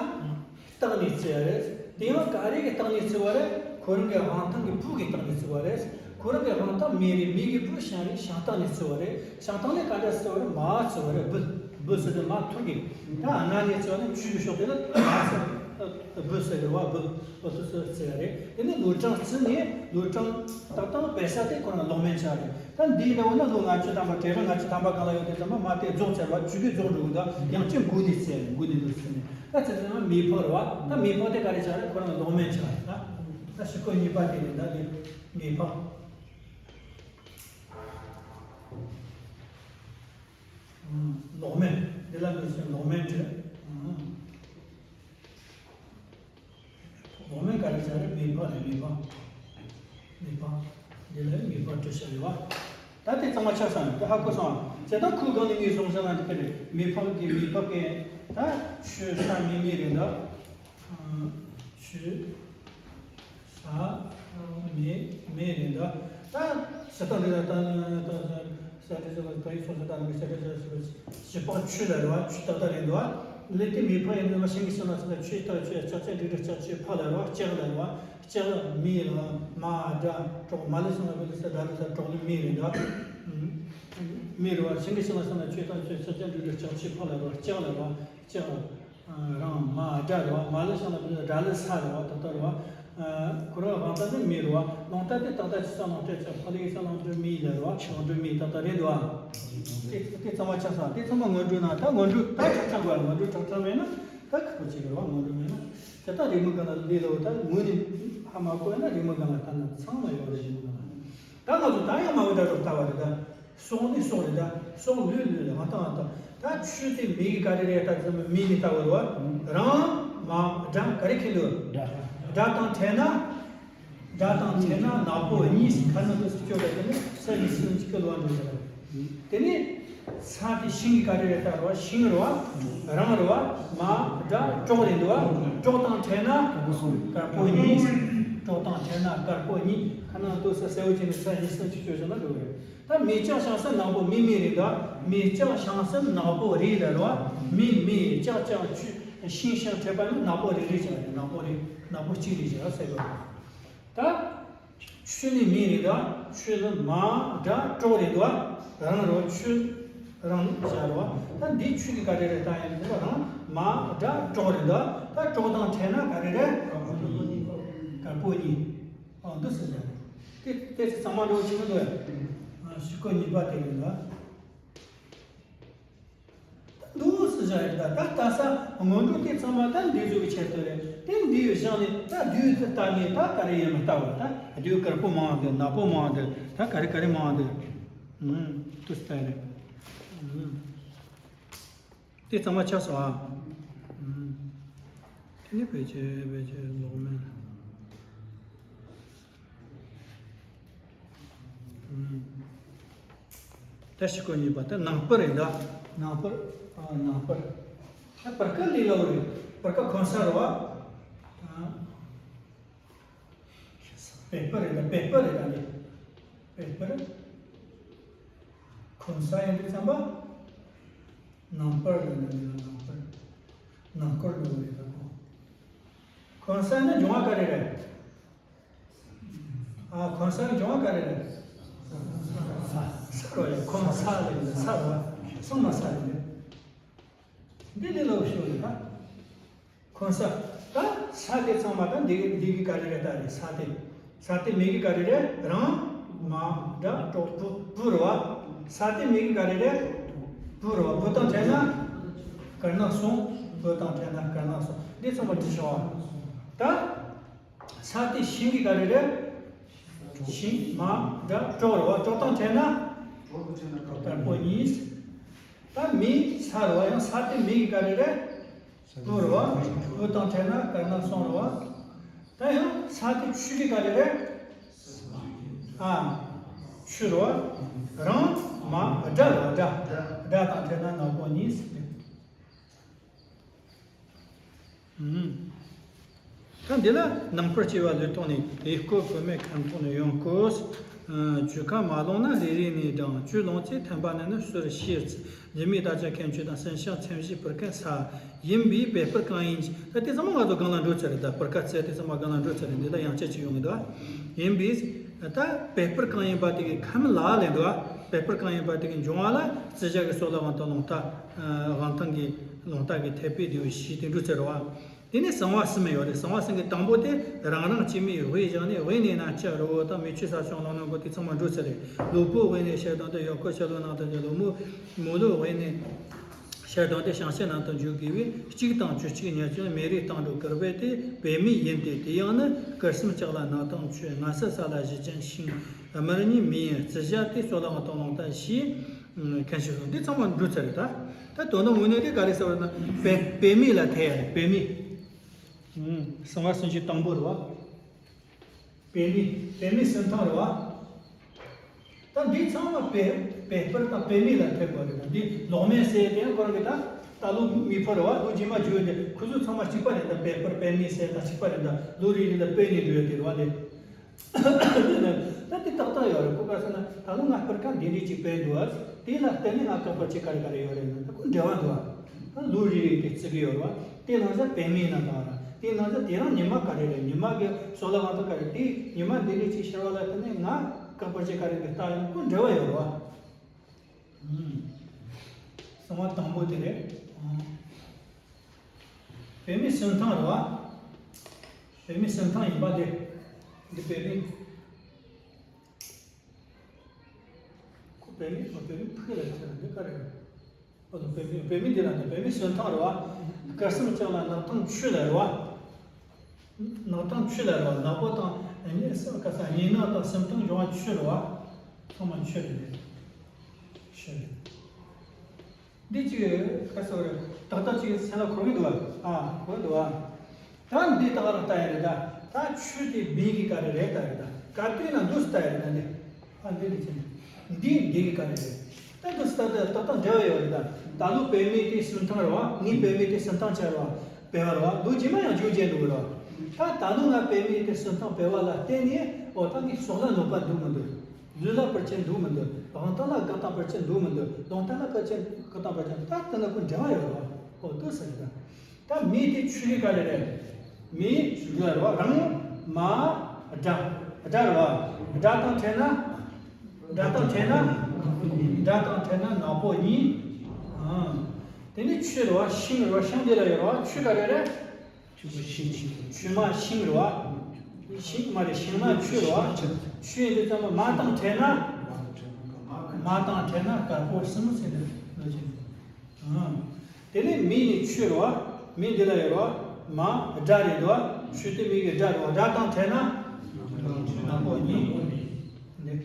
རྟགས་ནས་བརྩི་ཡ་རེད། དེ་ཡང་ག་རེ་གི་རྟགས་ནས་བརྩི་བ་རེད། ཁོ་རང་གི་དབང་ཐང་གི་བུ་གི་རྟགས་ནས་བརྩི་བ་རེད། ཁོ་རང་གི་དབང་ཐང་མེ་རེད། མེ་གི་བུ་ཤིང་རེད། ཤིང་རྟགས་ནས་བརྩི་བ་རེད། ཤིང་རྟགས་ནས་ག་འདྲ་བརྩི་བ་རེད། མ་བརྩི་བ་རེད། བུ། བུ་ཟེར་དུས་མ་ཐུག་གི། ད་ལྔ་ནས་བརྩི་བ་ནི་བཅུ་གི་ཕྱོགས་དེ་ལ་མ་བརྩི། བུ་ཟེར་གི་རེད་བ། བུ། བུ་དུ་ཟེར་བརྩི་ཡ་རེད། དེ་ནས་ལོ་གྲངས་བརྩི་ནས་ལོ་གྲངས་ཏག་ཏག་བེ་ས་དེ་ཁོ་རང་ལོག་མེན་ཆགས་རེད། ད་འདིའི་འདྲ་བོ་ན་ལོ་ལྔ་བཅུ་ཐམ་པ། གྲས་རིམ་ལྔ་བཅུ་ཐམ་པ་སྒང་ལ་ཡོད་དུས་ཙམ་པ་མ་དེ་རྫོགས་ཚར་བ། བཅུ་དེ་རྫོགས་འགྲོ་གི་འདུག་ཡང་ཅིག་འགོ་ནས་བརྩི་ཡ་རེད། འགོ་ནས་ལོ་བརྩི་ནས། ད་ཚེ་ཚེ་ན་མེ་ཕག་རེད་བ། ད་མེ་ཕག་དེ་ག་རེ་ཆགས་རེད། ཁོ་རང་ལོག་མེན་ཆགས་རེད། ད་ད་ཤི་ཁོ་གཉིས་པ་དེ་རེད། ད་དེ་མེ་ཕག་ལོག་མེན། དེ་ལ་འདུག་སེ་ལོག་མེན་བྲིས། ལོག་མེན་ག་རེ་ཆགས་རེད། མེ་ཕག་རེད། མེ་ཕག་མེ་ཕག་འདི་ལ་མེ་ཕག་བྲིས་བཞག་ཡོད་བ། ད་དེ་གཙང་མ་ཆགས་སོང་། དེ་ཧ་གོ་སོང་། བྱས་ད་ཁོའི་སྒང་ནས་ངས་གསུངས་བཞག་ན་འགྲིག་གི་རེད། མེ་ཕག་གི་མེ་ཕག་གི་ད་ཆུ་ས་མེ་མེ་རེད་འདུག་ཆུ་ས་མེ་མེ་རེད་འདུག་ད་ས་སྟེང་འདི་ལ་ད་ད་ས་དེ་ཚོ་ལ་ད་ཡིག་ཚོགས་ས་ད་མི་ས་དེ་ཚོ་ཞིག་པ་ཆུ་ལ་རེད་བ། ཆུ་ཏག་ཏག་རེད་འདུག་ལས་དེ་མེ་ཕག་ཡིན་ནི་མ་ཤིང་གི་ཤིང་ལ་ས་ད་ཆུ་ཏག་ཆུ་ལྕགས་ལྕགས་འགྲིག་འགྲིག་ལྕགས་ཆུ་ཕག་ལ་རེད་བ། ལྕགས་ལ་རེད་བ། ལྕགས་མེ་ལ་མ་སྒྲ་གྲོགས། མ་ལ་ཤིང་ལ་བུ་ལ་ས་ད་ལ་ས་གྲོགས་ལ་མེ་རེད་འདུག་མེ་རེད་བ། ཤིང་གི་ཤིང་ལ་ས་ད་ཆུ་ཏག་ཆུ་ལྕགས་ལྕགས་འགྲིག་འགྲིག་ལྕགས་ཆུ་ཕག་ལ་རེད་བ། ལྕགས་ལ་རེད་བ། ལྕགས། རང་མ་སྒྲ་རེད་བ། མ་ལ་ཤིང་ལ་བུ་ལ་སྒྲ་ལ་ས་རེད་བ། ཏག་ཏག་རེད་བ། ཁོ་རང་དབང་རྟགས་ནི་མེ་རེད་བ། རླུང་རྟ་དེ་ཏག་ཏག་ཆུ་ས་རླུང་རྟ་ཆུ་ཕག་ལས་ས་རླུང་རྟ་མེ་ལ་རེད་བ། རླུང་རྟ་མེ་ཏག་ཏག་རེད་འདུག་བ། དེ་དེ་གཙང་མ་ཆགས་སོང་། དེ་ཚང་མ་སྔོན་འགྲོ་ན་ད་སྔོན་འགྲོ་ད་ཁྲག་ཁྲག་དགོས། སྔོན་འགྲོ་ཁྲག་ཁྲག་མེད་ན་ད་ཁག་པོ་ཅིག་རེད་བ། སྔོན་འགྲོ་མེད་ན་དེ་ད་རེའུ་མིག་སྒང་ལ་ལས་སླ་བོ། ད་ངོས་ནས་ཧ་མ་གོ་ཡ་ན་རེའུ་མིག་སྒང་ལ་ལྟ་ན་ཚང་མ་ཡོད་རེད། རེའུ་མིག་སྒང་ལ། ད་ང་ཚོ་ད་ཡང་མ་འོས་དྲ་རོགས་ལྟ་བ་རེད། ད་སྲོག་ནི་སྲོག་རེད། ད་སྲོག་ལུས་ལུས་རེད། ང་ཏང་ང་ཏང་། ད་ཆུ་དེ་མེ་གི་ག་རེ་རེད། ད་ཚང་མ་མེ་ནི་ལྟ་བ་རེད་བ། རང་མ་སྒྲ་ག་རེ་ཁེལ་ལོ། སྒྲ་དང་བྲལ་ན། སྒྲ་དང་བྲལ་ན་ནག་པོ་གཉིས་ཁ་ན་དུ་སུ་སྐྱོ་རེད། དེ་ནི་ས་གཉིས་སུ་འཇིག་གི་ལོ་འགྲོ་རེད། དེ་ནི་ས་དེ་ཤིང་གི་ག་རེ་རེད། ད་རེད་བ། ཤིང་རེད་བ། རང་རེད་བ། མ་སྒྲ་གྲོགས་རེད་འདུག་བ། གྲོགས་དང་བྲལ་ན་དཀར་པོ་གཉིས། གྲོགས་དང་བྲལ་ན་དཀར་པོ་གཉིས་ཁ་ན་དུ་ས་གསལ་བོ་བྱས་ནས་ས་གཉིས་སུ་འཇིག་སྐྱོ་བྱས་ན་འགྲོ་རེད། ད་མེ་ལྕགས་ཤིང་ས་ནག་པོ་མེ་མེ་རེད་འདུག་མེ་ལྕགས་ཤིང་ས་ནག་པོ་རེད་ལ་རེད་བ། མེ་མེ་ལྕགས་ལྕགས་ཆུ་ཤིང་ཤིང་བྲལ་བ་ནི་ནག་པོ་རེ་རེ་བྱས་པ་རེད། ནག་པོ་རེ་ནག་པོ་གཅིག་རེ་བྱས་པ་ཟེར་དགོས་རེད། ད་ཆུ་ནི་མེ་རེད་འདུག་ཆུ་ནི་མ་སྒྲ་གྲོགས་རེད་འདུག་རང་རེད་བ། ཆུ་རང་ནི་བྱ་རེད་བ། ད་འདི་ཆུ་གི་ག་རེ་རེད། ད་ཡང་འདི་ལ་རང་མ་སྒྲ་གྲོགས་རེད་འདུག་ད་གྲོགས་དང་བྲལ་ན་ག་རེ་རེད། དཀར་པོ་གཉིས། ཨ། འདི་ཟེར་ཡ་རེད། དེ་དེ་ཚེ་ཚང་མ་འགྲོ་ཆེན་པོ་འདུག་ཨ། ཤི་ཁོ་གཉིས་པ་དེ་རེད་ལ། རེད། ད་ད་ལྟ་ས་སྔོན་འགྲོ་དེ་ཚང་མ་ད་འདི་ཚོ་གི་ཆེད་དུ་རེད། དེ་འདི་ཡི་བཞག་ནས་ད་བདུད་དེ་ལྟ་ནས་ད་ག་རེ་ཡིན་མི་ལྟ་བ། ད་བདུད་དཀར་པོ་མང་འདུག་ནག་པོ་མང་འདུག་ད་ག་རེ་ག་རེ་མང་འདུག་ཨུམ། དུ་ལྟ་རེད། ཨུམ། དེ་ཚང་མ་ཆགས་སོང་ཨ། ཨུམ། དེ་ནི་བེད་སྤྱོད་བེད་སྤྱོད་ལོག་མེད། ཨུམ། ད་ཤི་ཁོ་གཉིས་པ་ད་ནང་པར་ཡིན་ད། ནང་པར། ཨ། ནང་པར། ད་པར་ཀ་ལི་ལོ་རེད། པར་ཀ་གོན་ས་རེད་བ། ཨ། པེ་པར་རེད་ད། པེ་པར་རེད་ད་འདི། པེ་པར། གོན་ས་ཡིན་དུས་ཙམ་པ། ནང་པར་རེད་ད་འདི་ལ་ནང་པར། ནང་སྐོར་འགྲོ་གི་རེད་ད་ཁོ། གོན་ས་ནི་སྦྱོང་བ་ག་རེ་རེད། ཨ། གོན་ས་ནི་སྦྱོང་བ་ག་རེ་རེད། ས་རོ་ཡ། གོན་ས་རེད་ས་རོ། སོང་མ་ས་རེད། འདི་ལས་ལོག་ཤོས་རེད་ད། གོན་ས། ད་ས་དེ་ཚང་མ་ད་འདི་འདི་གི་ག་རེ་རེད་ད་རེད། ས་དེ། ས་དེ་མི་གི་ག་རེ་རེད། རང་། མ། དགྲ། གྲོགས། བུ། བུ་རེད་བ། ས་དེ་མི་གི་ག་རེ་རེད། བུ་རེད་བ། བུ་དང་ཕྲད་ན་དཀར་ནག་སོང་། བུ་དང་ཕྲད་ན་དཀར་ནག་སོང་། འདི་ཚང་མ་འབྲི་ཤོག་ཨ། ད་ས་དེ་ཤིང་གི་ག་རེ་རེད། ཤིང་། མ། དགྲ། གྲོགས་རེད་བ། གྲོགས་དང་ཕྲད་ན་དཀར་པོ་གཉིས། ད་མི་ས་རེད་བ། ཡང་ས་དེ་མི་གི་ག་རེ་རེད། བུ་རེད་བ། བུ་དང་ཕྲད་ན་དཀར་ནག་སོང་རེད་བ། ད་ཡང་ས་དེ་ཆུ་གི་ག་རེ་རེད། ཨ། ཆུ་རེད་བ། རང་། མ། དགྲ་རེད་བ། དགྲ། དགྲ་དང་ཕྲད་ན་ནག་པོ་གཉིས། ཨུམ། ད་འདི་ལ་ནང་པར་སྐྱེ་བ་ལུས་ཐོག་ནས། ཡུལ་བསྐོར་བུད་མེད་ཁམས་ཐོག་ནས་ཡོང་དགོས། ཨ། ཆུ་ཁ་མ་ལོངས་ན་རེ་རེ་ནས་འགྲང་། ཆུ་ལོངས་ཚེ་ཐན་པ་ནི་ནི་སུ་རུ་ཤེས། ལུས་མེད་དག་ཅིང་ཁྱད་ཆོས་དང་། སྲིན་ཞག་ཚེམས་བཞི་པར་ཁ་ས། ཡིན་པས་པེ་པར་གང་ཡིན། ད་དེ་ཚང་མ་ང་ཚོ་སྒང་ལ་འགྲོ་ཚར་རེད། ད་པར་ཁ་ཚད་དེ་ཚང་མ་སྒང་ལ་འགྲོ་ཚར་རེད། འདི་ལ་ཡང་བསྐྱར་ཅིག་ཡོང་གི་འདུག་ཡིན་པས་ད་པེ་པར་གང་ཡིན་པ་དེ་གི་ཁམས་ལ་ལེན་འདུག་པེ་པར་གང་ཡིན་པ་དེ་གི་འབྱུང་བ་ལ་བརྩི་བྱ་གི་སོགས་ལ་དབང་ཐང་ལོང་ཐ། ཨ། དབང་ཐང་གི་ལོང་ཐ་གི་འཐད་པའི་དེ་བའི་གཞི་དེ་འགྲོ་ཚར་རེད་བ། དེ་ནས་གསང་བ་གསུམ་ཡོད་རེད། གསང་བ་གསུམ་གྱི་དང་པོ་དེ་རང་རང་སྐྱེ་མེད་དབུས་བཞག་ནས། དབུས་ནས་ན་སྐྱ་རི་བོ་དང་མེ་ཆུ་ས་ཆུ་ལོང་ནང་གོ་དེ་ཚང་མ་འགྲོ་ཚར་རེད། ལུས་པོ་དབུས་ནས་ཤར་དོན་དུ་ཡུལ་བསྐོར། ཕྱི་ལོགས་ནང་དུ་འགྱུར། ལུས་མོ། མོ་ལུས་དབུས་ནས་ཤར་དོན་དུ་བྱང་ཕྱོགས་ནང་དུ་འགྱུར་དགོས་པས། གཅིག་དང་བཅུ་གཅིག་ཉེར་གཅིག་མེ་རིའི་སྟེང་དུ་བསྐོར་བས་ཏེ། བེ་མེ་ཡིན་ཏེ། དེ་ཡང་ནི་དཀར་གསུམ་ལྕགས་ལ་ནག་དང་ཆུ། ང་ས་ས་ལ་བཞི་ཅན་ཤིང་། དམར་ཉི་མི་ཡིན། བརྩི་བྱ་དེ་སོགས་ལ་དབང་ཐང་ལོང་ཐ་ཞེས་མཁན་ཞིག་གསུངས། འདི་ཚང་མ་འགྲོ་ཚར་རེད་ད། ད་དོན་དག་དངོས་གནས་དེ་ག་རེ་ཟེར་བ་ན་བེ་བེ་མེ་ལ་ཐེ་ཡ་རེད། བེ་མེ། ཨུམ། གསང་བ་གསུམ་གྱི་དང་པོ་རེད་བ། བེ་མེ། བེ་མེ་གསུམ་ཐང་རེད་བ། ད་འདི་ཚང་མ་པེ་པེ་པར་དང་བེ་མེ་ལ་ཐེབས་པ་རེད། ད་འདི་ལོག་མེད་ཟེར་དེ་ཡང་ཁོ་རང་གི་ད་ད་ལོ་མི་ཕོ་རེད་བ། ལོ་རྗེས་མ་བརྗོད་དེ་ཁོ་ཚོ་ཚང་མ་གཅིག་པ་རེད། ད་པེ་པར་བེ་མེ་ཟེར་ད་གཅིག་པ་རེད། ད་ལོ་རེ་རེ་ལ་བེ་ནས་འགྲོ་ཡ་དེ་རེད་བ་དེ། ད་དེ་ཏག་ཏག་ཡོད་རེད། ཁོ་ག་ཟེར་ན་ད་ལོ་ང་པར་ཁ་འདི་འདྲ་ཅིག་བེ་འདུག་ཨ། དེ་ལ་བརྟེན་ནས་ང་ཀ་པར་ཅིག་ག་རེ་ག་རེ་ཡོད་རེད་ན། ད་ཁོ་འབྲེལ་བ་འདུག་ཨ། ད་ལོ་རེ་རེ་དེ་བརྩི་གི་ཡོད་རེད་བ། དེ་ནང་བཞིན་བེ་མེ་ན་ད་ར། དེ་ནང་བཞིན་དེ་རང་ཉི་མ་ག་རེ་རེད། ཉི་མ་གི་སོ་ལ་གང་དུ་ག་རེ། དེ་ཉི་མ་འདི་འདྲ་ཅིག་ཤར་བ་ལ་བརྟེན་ནས་ང་ཀ་པར་ཅིག་ག་རེ་གི་ལྟ་ཡོང་། ཁོ་འབྲེལ་བ་ཡོད་རེད་བ། ཨུམ། གསང་བ་དང་པོ་དེ་རེད། ཨུམ། བེ་མེ་གསུམ་ཐང་རེད་བ། བེ་མེ་གསུམ་ཐང་ཡིན་པ་དེ། འདི་བེ་མེ། ཁོ་བེ་མེ་ཁོ་བེ་མེ་ཕུག་ལ་ཆ་འདི་ག་རེ་རེད། ཨོ་བེ་མེ་བེ་མེ་འདི་ལ་འདི་བེ་མེ་གསུམ་ཐང་རེད་བ། དཀར་གསུམ་ལྕགས་ལ་ནག་ཐང་ཆུ་ལ་རེད་བ། ནག་ཐང་ཆུ་ལ་རེད་བ། ནག་པོ་དང་གཉིས་གསུམ་ག་ས་གཉིས་ནག་དང་གསུམ་ཐང་འབྱུང་བ་ཆུ་རེད་བ། ཚང་མ་ཆུ་རེད། ཆུ་རེད། འདི་ཅི་ག་ཟེར་རེད། ཏག་ཏག་ཅིག་སེམས་ལ་འཁོར་གི་འདུག་བ། ཨ། འཁོར་གི་འདུག་བ། ད་འདི་ཏག་ཏག་ལྟ་ཡ་རེད་ད། ད་ཆུ་དེ་བེ་གི་ག་རེ་རེད་ལྟ་ཡ་རེད་ད། ག་དུས་ན་འདུག་ལྟ་ཡ་རེད་ད་འདི། ཨ། འདི་འདི་ཅི་ནས་འདི་འདི་གི་ག་རེ་རེད། ད་འདུག་ལྟ་ད་ཏག་ཏག་འབྲེལ་བ་ཡོད་རེད་ད། ད་ལོ་བེ་མེ་དེ་གསུམ་ཐང་རེད་བ། ངའི་བེ་མེ་དེ་གསུམ་ཐང་ཆགས་རེད་བ། བེ་བ་རེད་བ། ལོ་རྗེས་མ་ཡང་རྒྱུ་རྒྱས་འདུག་རེད་བ། ད་ད་ལོ་ང་བེ་མེ་དེ་གསུམ་ཐང་བེ་བ་ལ་བརྟེན་ནས། འོ་ད་ངའི་སྲོག་ལ་གནོད་པ་འདུག་མི་འདུག་ལུས་ལ་བར་ཆད་འདུག་མི་འདུག་དབང་ཐང་ལ་བཀག་སྟངས་བར་ཆད་འདུག་མི་འདུག་ལོང་ཐ་ལ་བཀག་ཆད་བཀག་སྟངས་བར་ཆད། ད་དེ་ན་ཁོ་འབྲེལ་བ་ཡོད་རེད་བ། འོ་འདུག་ཟེར་གི་ད། ད་མེ་དེ་ཆུ་གི་ག་རེ་རེད། མེ་ཆུ་གི་རེད་བ། རང་མ་དགྲ། དགྲ་རེད་བ། དགྲ་དང་ཕྲད་ན། དགྲ་དང་ཕྲད་ན། དགྲ་དང་ཕྲད་ན་ནག་པོ་གཉིས། ཨང་། དེ་ནི་ཆུ་རེད་བ། ཤིང་རེད་བ། ཤིང་དེ་ལ་ཡོད་རེད་བ། ཆུ་ག་རེ་རེད། ཆུ་མ་ཤིང་རེད་བ། ཤིང་མ་རེད། ཤིང་མ་ཆུ་རེད་བ། ཆུ་ཡིན་དུས་ཙམ་པ་མ་དང་ཕྲད་ན། མ་དང་ཕྲད་ན་དཀར་པོ་གསུམ་ཟེར་ནས་ལོ་ཆེན། ཨང་། དེ་ནས་མི་ནི་ཆུ་རེད་བ། མི་འདི་ལ་ཡོད་རེད་བ། མ་སྒྲ་རེད་འདུག་བ། ཆུ་དེ་མི་གི་སྒྲ་རེད་བ། སྒྲ་དང་འཕྲད་ན། ནག་པོ་གཉིས། འདི།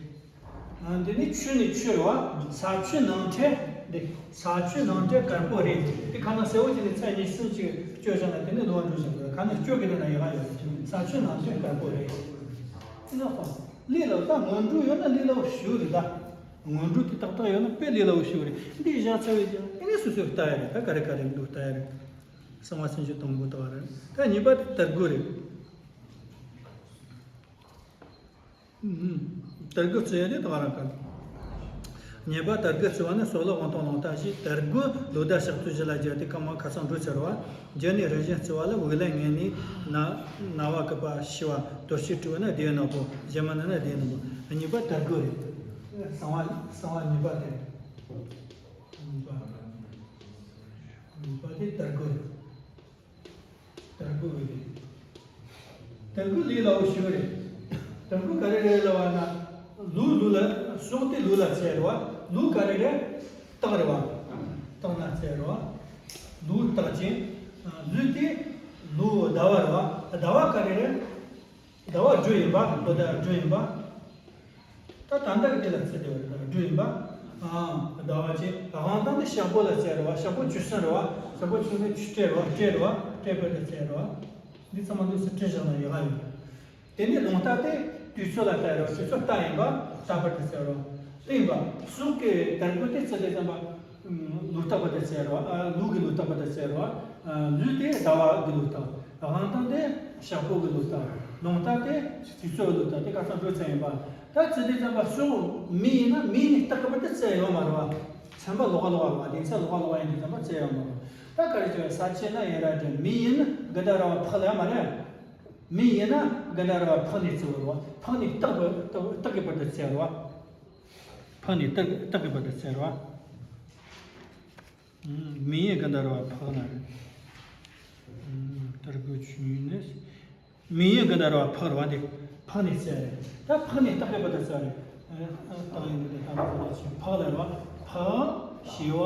ཨ། འདི་ནི་ཆུ་ནི་ཆུ་རེད་བ། ས་ཆུ་ནང་འཕྲད། འདི། ས་ཆུ་ནང་འཕྲད་དཀར་པོ་རེད། དེ་ཁ་ན་སེར་པོ་ཅིག་ནི་ཚད་གཉིས་གསུམ་ཅིག་བཅོས་བཞག་ན་དེ་ནི་ལོག་འགྲོ་བཞག་གི་རེད། ཁ་ན་སྐྱོ་གི་དེ་ན་ཡག་ཡོད། ས་ཆུ་ནང་འཕྲད་དཀར་པོ་རེད། དེ་ན་ཧོ། ལས་སླ་པོ། ད་སྔོན་འགྲོ་ཡོད་ན་ལས་སླ་པོ་ཞེ་པོ་རེད་ད། སྔོན་འགྲོ་དེ་ཏག་ཏག་ཡོད་ན་དཔེ་ལས་སླ་པོ་ཞེ་པོ་རེད། འདི་བཞག་ཚར་བའི་རྗེས་ཨ་ནི་སོ་སོས་ལྟ་ཡ་རེད། ད་ག་རེ་ག་རེ་འདུག་ལྟ་ཡ་རེད། གསང་བ་སེམས་བསྐྱེད་དང་པོ་ལྟ་བ་རེད། ད་གཉིས་པ་དེ་དར་རྒོད་རེད། ཨུམ། དར་རྒོད་བརྩི་ཡ་དེ་ད་ག་རང་ག་གཉིས་པ་དར་རྒོད་བརྩི་བ་ནི་སྲོག་ལ་དབང་ཐང་བླང་དག་བཞི། དར་རྒོད་ལོ་ཟླ་ཞག་ཚོད་བཞི་ལ་སྦྱར་ཏེ་སྐར་མ་ཁ་སང་འགྲོ་ཚར་བ། རྒྱུ་ནི་རིམ་བཞིན་བརྩི་བ་ལ་དབུགས་ལེན་ངལ་གནས་ན་ན་བ་སྐུད་པ་ཞི་བ། དོར་ཞི་དྲི་བ་ན་བདེ་ནག་པོ། གཞན་མ་ན་ན་བདེ་ནག་པོ། གཉིས་པ་དར་རྒོད་རེད། གསང་བ་གསང་བ་གཉིས་པ་དེ་རེད། གཉིས་པ། གཉིས་པ་དེ་དར་རྒོད་རེད། དར་རྒོད་རེད། དར་རྒོད་ལས་སླ་པོ་ཞེ་པོ་རེད། དར་རྒོད་ག་རེ་རེད་ལབ་པ་ན། ལུག་ལུག་ལ་ཕྱོགས་དེ་ལུག་ལ་བརྩི་རེད་བ། ལུག་ག་རེ་རེད། སྟག་རེད་བ། སྟག་ན་བརྩི་རེད་བ། ལུག་སྟག་ཅན། ལུག་དེ་ལུག་ཟླ་བ་རེད་བ། ཟླ་བ་ག་རེ་རེད། ཟླ་བ་སྦྲུལ་ཡིན་པ། ལོ་ཟླ་སྦྲུལ་ཡིན་པ། ད་ད་ལྟ་གི་དེ་ལ་བརྩི་དེ་བ་སྦྲུལ་ཡིན་པ། ཨ། ཟླ་བ་ཅན། དབང་ཐང་དེ་ཞག་པོ་ལ་བརྩི་རེད་བ། ཞག་པོ་ཆུ་སྲིན་རེད་བ། ཞག་པོ་ཆུ་སྲིན་ཆུ་སྤྲེལ་རེད་བ། སྤྲེལ་རེད་བ། སྤྲེལ་བར་དུ་བརྩི་རེད་བ། འདི་ཚང་མ་འདུག་སེ་བྲིས་བཞག་ན་ཡག་ཡོད། དེ་ནས་ལུང་རྟགས་དེ་དུས་ཚོད་ལ་བལྟ་རེད་བ། དུས་ཚོད་རྟ་ཡིན་པ། རྟ་བར་དུ་བརྩི་རེད་བ། གླིང་པ་སྲོག་གི་དར་རྒོད་དེ་བརྩི་དེ་ཙམ་པ། ལུག་རྟགས་པ་དེ་བརྩི་རེད་བ། ལུག་གི་ལུག་རྟགས་པ་དེ་བརྩི་རེད་བ། ལུག་དེ་ཟླ་བ་གི་ལུག་རྟགས། དབང་ཐང་དེ་ཞག་པོ་གི་ལུག་རྟགས། ལུང་རྟགས་དེ་དུས་ཚོད་ལུག་རྟགས་དེ་ཁ་སང་འགྲོ་ཚར་ཡིན་པ། ད་བརྩི་དེ་ཙམ་པ་སྲོག་མི་ཡིན་ན་མི་ནི་རྟགས་པ་དེ་བརྩི་ཡོད་མ་རེད་བ། ཚན་པ་ལོགས་ཀ་ལོགས་ཀ་རེད་བ། སྡེ་ཚན་ལོགས་ཀ་ལོགས་ཀ་ཡིན་དུས་ཙམ་པ་བརྩི་ཡོད་མ་རེད། ད་ག་རེ་བྱས། ས་ཆེ་ན་ཡི་ར་འབྲི། མི་ཡིན་ན་དགུ་ཟླ་ར་བ་ཕག་ལ་ཡ་མ་རེད། མི་ཡིན་ན་དགུ་ཟླ་ར་བ་ཕག་ནས་བརྩི་བ་རེད་བ། ཕག་ནས་སྟག་གི་སྟག་གི་བར་དུ་བརྩི་རེད་བ། ཕག་ནས་སྟག་སྟག་གི་བར་དུ་བརྩི་རེད་བ། མི་ཡིན་དགུ་ཟླ་ར་བ་ཕག་ན་རེད། དར་རྒོད་ཆུ་ཡིན་ནི། མི་ཡིན་དགུ་ཟླ་ར་བ་ཕག་རེད་བ། འདི་ཕག་ནས་བརྩི་རེད། ད་ཕག་ནས་སྟག་གི་བར་དུ་བརྩི་རེད། སྟག་ཡིན་དགུ་ཟླ་ཕག་ལ་རེད་བ། ཕག་ཞི་བ་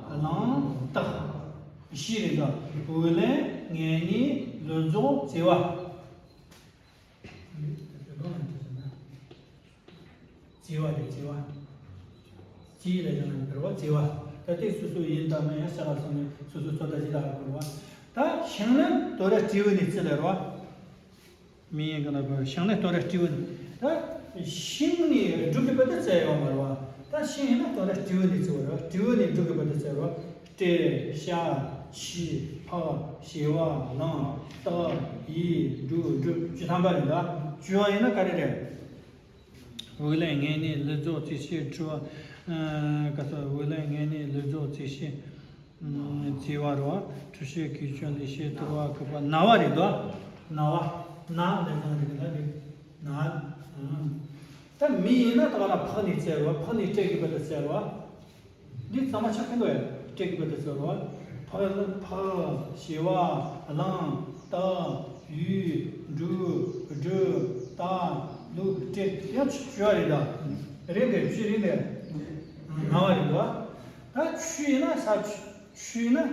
གླང་སྟག་ཞི་རེད་ད། དབུགས་ལེན་ངལ་གནས་ལུས་རྫོགས་བརྩི་བ། བརྩི་བ་རེད། བརྩི་བ། བརྩི་ལ་ཡང་ན་བར་བ་བརྩི་བ། ད་དེ་སོ་སོ་ཡིན་དང་མིན་ཡང་ཤ་ལ་སོང་ནས་སོ་སོ་ཚོད་ལྟ་ཅི་ལ་ཧ་གོ་རེད་བ། ད་ཤིང་ནི་དོ་ར་སྤྲེའུ་ནས་བརྩི་ལ་རེད་བ། མི་ཡིན་ག་ན་བར། ཤིང་ནི་དོ་ར་སྤྲེའུ་ནས། ད་ཤིང་ནས་འབྲུ་གི་བར་དུ་བརྩི་ཡོད་མ་རེད་བ། ད་ཤིང་ཡིན་ན་དོ་ར་སྤྲེའུ་ནས་བརྩི་བ་རེད་བ། སྤྲེའུ་ནས་འབྲུ་གི་བར་དུ་བརྩི་རེད་བ། སྤྲེལ། ཤ། ཆུ། ཕག་ཞི་བ། གླང་། སྟག་ཡོས། འབྲུ། སྦྲུལ། བཅུ་ཐམ་པ་རེད་ད། བཅུ་བ་ཡིན་ན་ག་རེ་རེད། དབུགས་ལེན་ངལ་གནས་ལུས་རྫོགས་བརྩི་ཞིང་དྲི་བ། ཨ། ག་ས། དབུགས་ལེན་ངལ་གནས་ལུས་རྫོགས་བརྩི་ཞིང་། ཨ། བརྩི་བ་རེད་བ། དྲི་ཞིམ་གོས་ཆེན་ལེགས་བཤད་དོར་བ་སྐུད་པ། ན་བ་རེད་དོ། ན་བ། ན་ལས་བཟང་རེད་ལ་རེད། ན། ཨ། ད་མི་ཡིན་ན་ད་ག་ལ་ཕག་ནས་བརྩི་རེད་བ། ཕག་ནས་སྤྲེལ་གི་བར་དུ་བརྩི་རེད་བ། འདི་གཙང་མ་ཆགས་ཀྱི་འདུག་ཡ། སྤྲེལ་གི་བར་དུ་བརྩི་རེད་བ། ཕག་ཕག་ཞི་བ། གླང་། སྟག་ཡོས། འབྲུ། སྦྲུལ། སྟག་ལུག་སྤྲེལ། ཡང་བཅུ་བ་རེད་ད། རེད་འདི་བཅུ་རེད་འདི། ན་བ་རེད་འདུག་བ། ད་ཆུ་ཡིན་ན་ས་ཆུ། ཆུ་ཡིན་ན།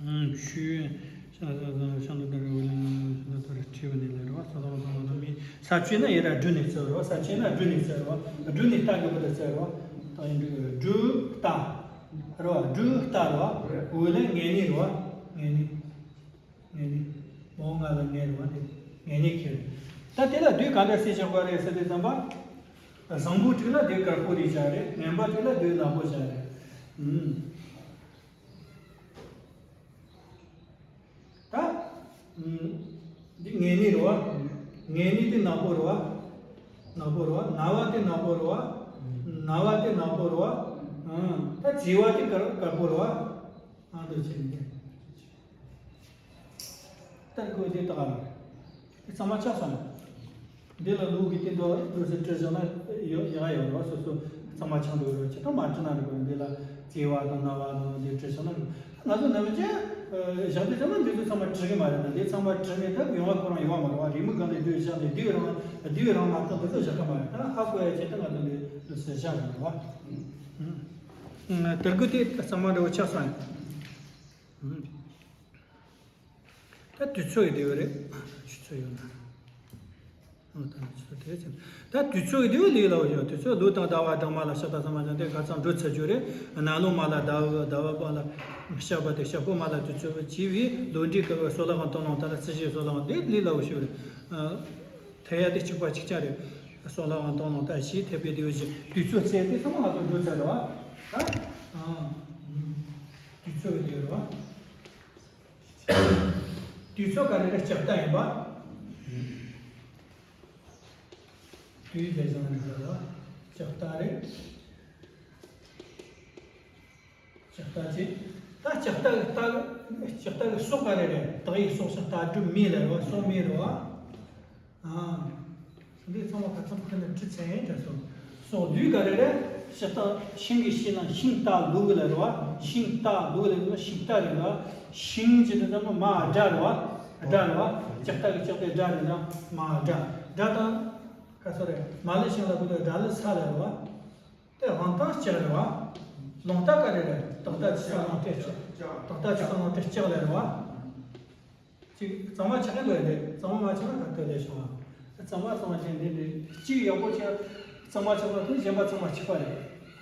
ཨང་། ཆུ། ཤ་ཤ་ཤ་ཤ་འདི་ལྟར་འོད་ལེན་ཤ་ལྟར་འཕྲི་བ་ནས་ལས་རེད་བ། ས་དང་བ་དང་བ་དང་མི། ས་ཆུ་ན་ཡི་ར་སྦྲུལ་ནས་བརྩི་བ་རེད་བ། ས་ཆུ་ན་སྦྲུལ་ནས་བརྩི་བ་རེད་བ། སྦྲུལ་ནས་སྟག་གི་བར་དུ་བརྩི་བ་རེད་བ། ད་ཡིན་འདུག་སྦྲུལ་སྟག་རེད་བ། སྦྲུལ་སྟག་རེད་བ། འོད་ལེན་ངལ་གནས་རེད་བ། ངལ་གནས། ངལ་གནས། མོ་ང་ལ་ངལ་རེད་བ། དེ་ངལ་གནས་ཁེལ་རེད། ད་དེ་ལ་དུས་གང་འདྲ་སེ་ཆགས་པ་རེད་ཟེར་དུས་ཙམ་པ། བཟང་པོ་དྲུག་ལ་དུས་དཀར་པོ་རེད་བྱ་རེད། ངན་པ་དྲུག་ལ་དུས་ནག་པོ་བྱ་རེད། ཨུམ། ད། ཨུམ། འདི་ངལ་གནས་རེད་བ། ངལ་གནས་དེ་ནག་པོ་རེད་བ། ནག་པོ་རེད་བ། ན་བ་དེ་ནག་པོ་རེད་བ། ན་བ་དེ་ནག་པོ་རེད་བ། ཨང་། ད་བརྩི་བ་དེ་དཀར་དཀར་པོ་རེད་བ། ཨང་། དུ་ཕྱིན་ནས། ད་དཀར་པོ་དེ་དག་རེད། དེ་གཙང་མ་ཆགས་སོང་། འདི་ལ་ལུག་གི་སྟེང་དུ་འདུག་སེ་བྲིས་བཞག་ན་ཡོད་ཡག་ཡོད་རེད་བ། སོ་སོ་གཙང་མ་ཆགས་འགྲོ་གི་རེད། ཇི་ལྟར་མ་བྲིས་ན་རེད་བ། འདི་ལ་བརྩི་བ་དང་ན་བ་དང་འདི་བྲིས་བཞག་ན་རེད། ང་ཚོ་ནམ་རྒྱུན་བཞག་དུས་ཙམ་ན་འདི་ཚོ་ཚང་མ་བྲིས་གི་མ་རེད་ན། འདི་ཚང་མ་བྲིས་ནས་ད་ཡོང་བ་ཁོ་རང་ཡོང་བ་མ་རེད་བ། རེའུ་མིག་སྒང་ལ་འདི་བཞག་ནས་འདི་རང་འདི་རང་མ་གཏོགས་འདི་ཚོ་བཞག་གི་མ་རེད། ད་ཧ་གོ་ཡ་ཆེད་དུ་ང་ཚོ་འདི་འདུག་སེ་བཞག་གི་རེད་བ། ཨུམ། དེ་དགུ་དེ་གཙང་མ་འདྲ་བོ་ཆགས་སོང་ཡ། ད་དུས་ཚོད་ཡོད་དེ་ཡོད་རེད། ཆུ་ཚོད་ཡོད་ན། ཨོ་ད་ཆུ་ཚོད་དེ་ཟིན། ད་དུས་ཚོད་ཡོད་དེ་ཡོད་ལས་ལ་བ་ཡོད། དུས་ཚོད་ལུག་དང་ཟླ་བ་སྦྲང་མ་ལ་ཕྱག་དང་ཚང་མ་ཅང་དེ་ཁ་ཚང་འགྲོ་ཚར་རྒྱུ་རེད། ནང་ལོ་མ་ལ་ཟླ་བ་ཟླ་བ་པ་ལ་ཞག་པ་དེ་ཞག་པོ་མ་ལ་དུས་ཚོད་བྱས་པའི་ལོ་འདྲི་སྐབས་སོ་ལ་གང་དང་ལོང་ད་ལ་རྩི་ཤེས་སོ་ལ་གང་དེ་ལས་ལ་བ་ཞུ་རེད། ཐེ་ཡ་དེ་གཅིག་པ་གཅིག་རྐྱང་རེད། སོ་ལ་གང་དང་ལོང་ད་ཞིག་ཐེ་པའི་དེ་བ་ཞིག་དུས་ཚོད་ཚེ་དེ་ཚང་མ་ང་ཚོ་འགྲོ་ཚར་རེད་བ། ད་ཨང་། དུས་ཚོད་ཡོད་དེ་ཡོད་རེད་བ། དུས་ཚོད་ག་རེ་རེད་ལྕགས་རྟ་ཡིན་པ། དུས་ལས་བཟང་རེད་ལ་ལྕགས་རྟ་རེད། ལྕགས་རྟ་ཅི། ད་ལྕགས་རྟ་གི་རྟ་གི་ལྕགས་རྟ་གི་སྲོག་ག་རེ་རེད། རྟ་ཡི་སྲོག་ཤིང་རྟ་སྒྲུབ་མེ་ལ་རེད་བ། སྲོག་མེ་རེད་བ། ཨ། འདི་ཚང་མ་ཁ་ཚང་ཁ་ནས་ཁྲི་ཚན་འདྲ་སོང་། སྲོག་བསྡུས་ག་རེ་རེད། ལྕགས་རྟ་ཤིང་གི་ཤིང་ན་ཤིང་རྟ་ལུག་ལ་རེད་བ། ཤིང་རྟ་ལུག་ལ་རེད་བ། ཤིང་རྟ་རེད་བ། ཤིང་ཅི་འདི་ཚང་མ་མ་སྒྲ་རེད་བ། སྒྲ་རེད་བ། ལྕགས་རྟ་གི་ལྕགས་རྟའི་སྒྲ་རེད་ན་མ་སྒྲ། སྒྲ་དང་། ག་སོ་རེད། མ་ལི་ཤིང་ལ་བུ་དང་སྒྲ་ལི་ས་ལ་རེད་བ། དེ་དབང་ཐང་ལྕགས་རེད་བ། ལོང་རྟ་ག་རེ་རེད། ཏག་ཏག་ཅི་ས་ལོང་ཏེ་ལྕགས། ཏག་ཏག་ཅི་ས་ལོང་ཏེ་ལྕགས་ལ་རེད་བ། ཅིག་གཙང་མ་ཆགས་ཀྱི་འདུག་ཡ་དེ། གཙང་མ་མ་ཆགས་ན་ག་ཏོ་ལས་བྱུང་བ། གཙང་མ་གཙང་མ་ཅན་འདི་འདི་གཅིག་ཡག་པོ་ཆགས། གཙང་མ་ཆགས་པ་དང་གཞན་པ་གཙང་མ་ཆགས་པ་རེད།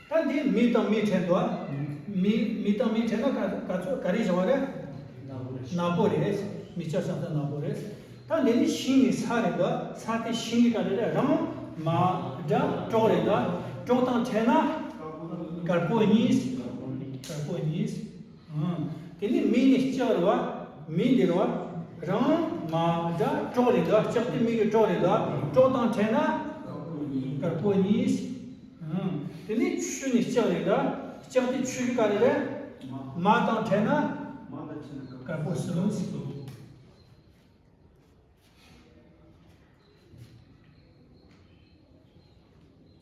ད་འདི་མེ་དང་མེ་འཕྲད་འདུག་ཨ། མེ་མེ་དང་མེ་འཕྲད་ན་ག་ག་ཚོད་ག་རེ་བྱུང་བ་རེད། ནག་པོ་རེད། མེ་ལྕགས་ཤིང་རྟ་ནག་པོ་རེད། ད་འདི་ནི་ཤིང་ནི་ས་རེད་འདུག་ས་དེ་ཤིང་གི་ག་རེ་རེད། རང་མ་སྒྲ་གྲོགས་རེད་འདུག་གྲོགས་དང་འཕྲད་ན་དཀར་པོ་གཉིས། དཀར་པོ་གཉིས། ཨང་། དེ་ནི་མེ་ནི་ལྕགས་རེད་བ། མེ་འདི་རེད་བ། རང་མ་སྒྲ་གྲོགས་རེད་ལ། ལྕགས་དེ་མེ་གི་གྲོགས་རེད་ལ། གྲོགས་དང་འཕྲད་ན་དཀར་པོ་གཉིས། ཨང་། དེ་ནི་ཆུ་ནི་ལྕགས་རེད་ལ། ལྕགས་དེ་ཆུ་གི་ག་རེ་རེད། མ་དང་འཕྲད་ན་དཀར་པོ་གསུམ།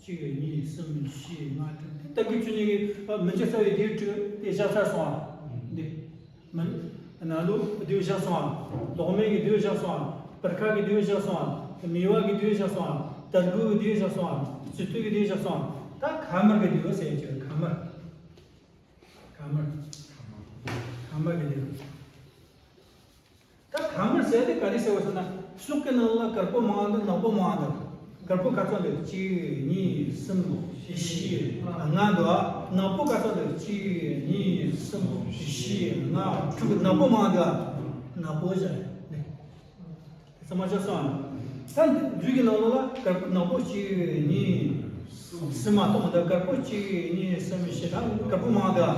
གཅིག་གཉིས་གསུམ་བཞི་ལྔ་དྲུག་དེ་ལྟ་གི་ཆུ་གཉིས་ཀྱི་མི་འཇིགས་རྩ་བའི་ལྡེའུ་དྲུག་དེ་བཞག་ཚར་སོང་ཨ། འདི། མི། ནང་ལོགས་ལྡེའུ་བཞག་སོང་ཨ། ལོག་སྨྲ་གི་ལྡེའུ་བཞག་སོང་ཨ། སྤུར་ཁ་གི་ལྡེའུ་བཞག་སོང་ཨ། སྨེ་བ་གི་ལྡེའུ་བཞག་སོང་ཨ། དར་གོས་གི་ལྡེའུ་བཞག་སོང་ཨ། སྤྱི་ཏོག་གི་ལྡེའུ་བཞག་སོང་ཨ། ད་ཁ་དམར་གི་ལྡེའུ་ཟེར་གྱི་ཁ་དམར། ཁ་དམར། ཁ་དམར་གི་ལྡེའུ། ད་ཁ་དམར་ཟེར་དེ་ག་རེ་ཟེར་བ་ཟེར་ན། སྲོག་གི་ནང་ལ་དཀར་པོ་མང་དང་ནག་པོ་མང་དང་། དཀར་པོ་ག་ཚོད་འདུག་གཅིག་གཉིས་གསུམ་བཞི་ལྔ་འདུག་ནག་པོ་ག་ཚོད་འདུག་གཅིག་གཉིས་གསུམ་བཞི་ལྔ་དྲུག་ནག་པོ་མང་འདུག་ནག་པོ་ཟེར་ནི། དེ་ཚང་མ་ཆགས་སོང་ཨ། ད་འདི་རྒྱུད་ཀྱི་ནང་ལོགས་ལ་དཀར་པོ་ནག་པོ་གཅིག་གཉིས་གསུམ་མ་གཏོགས་མི་འདུག་དཀར་པོ་གཅིག་གཉིས་གསུམ་བཞི་ད་དཀར་པོ་མང་འདུག་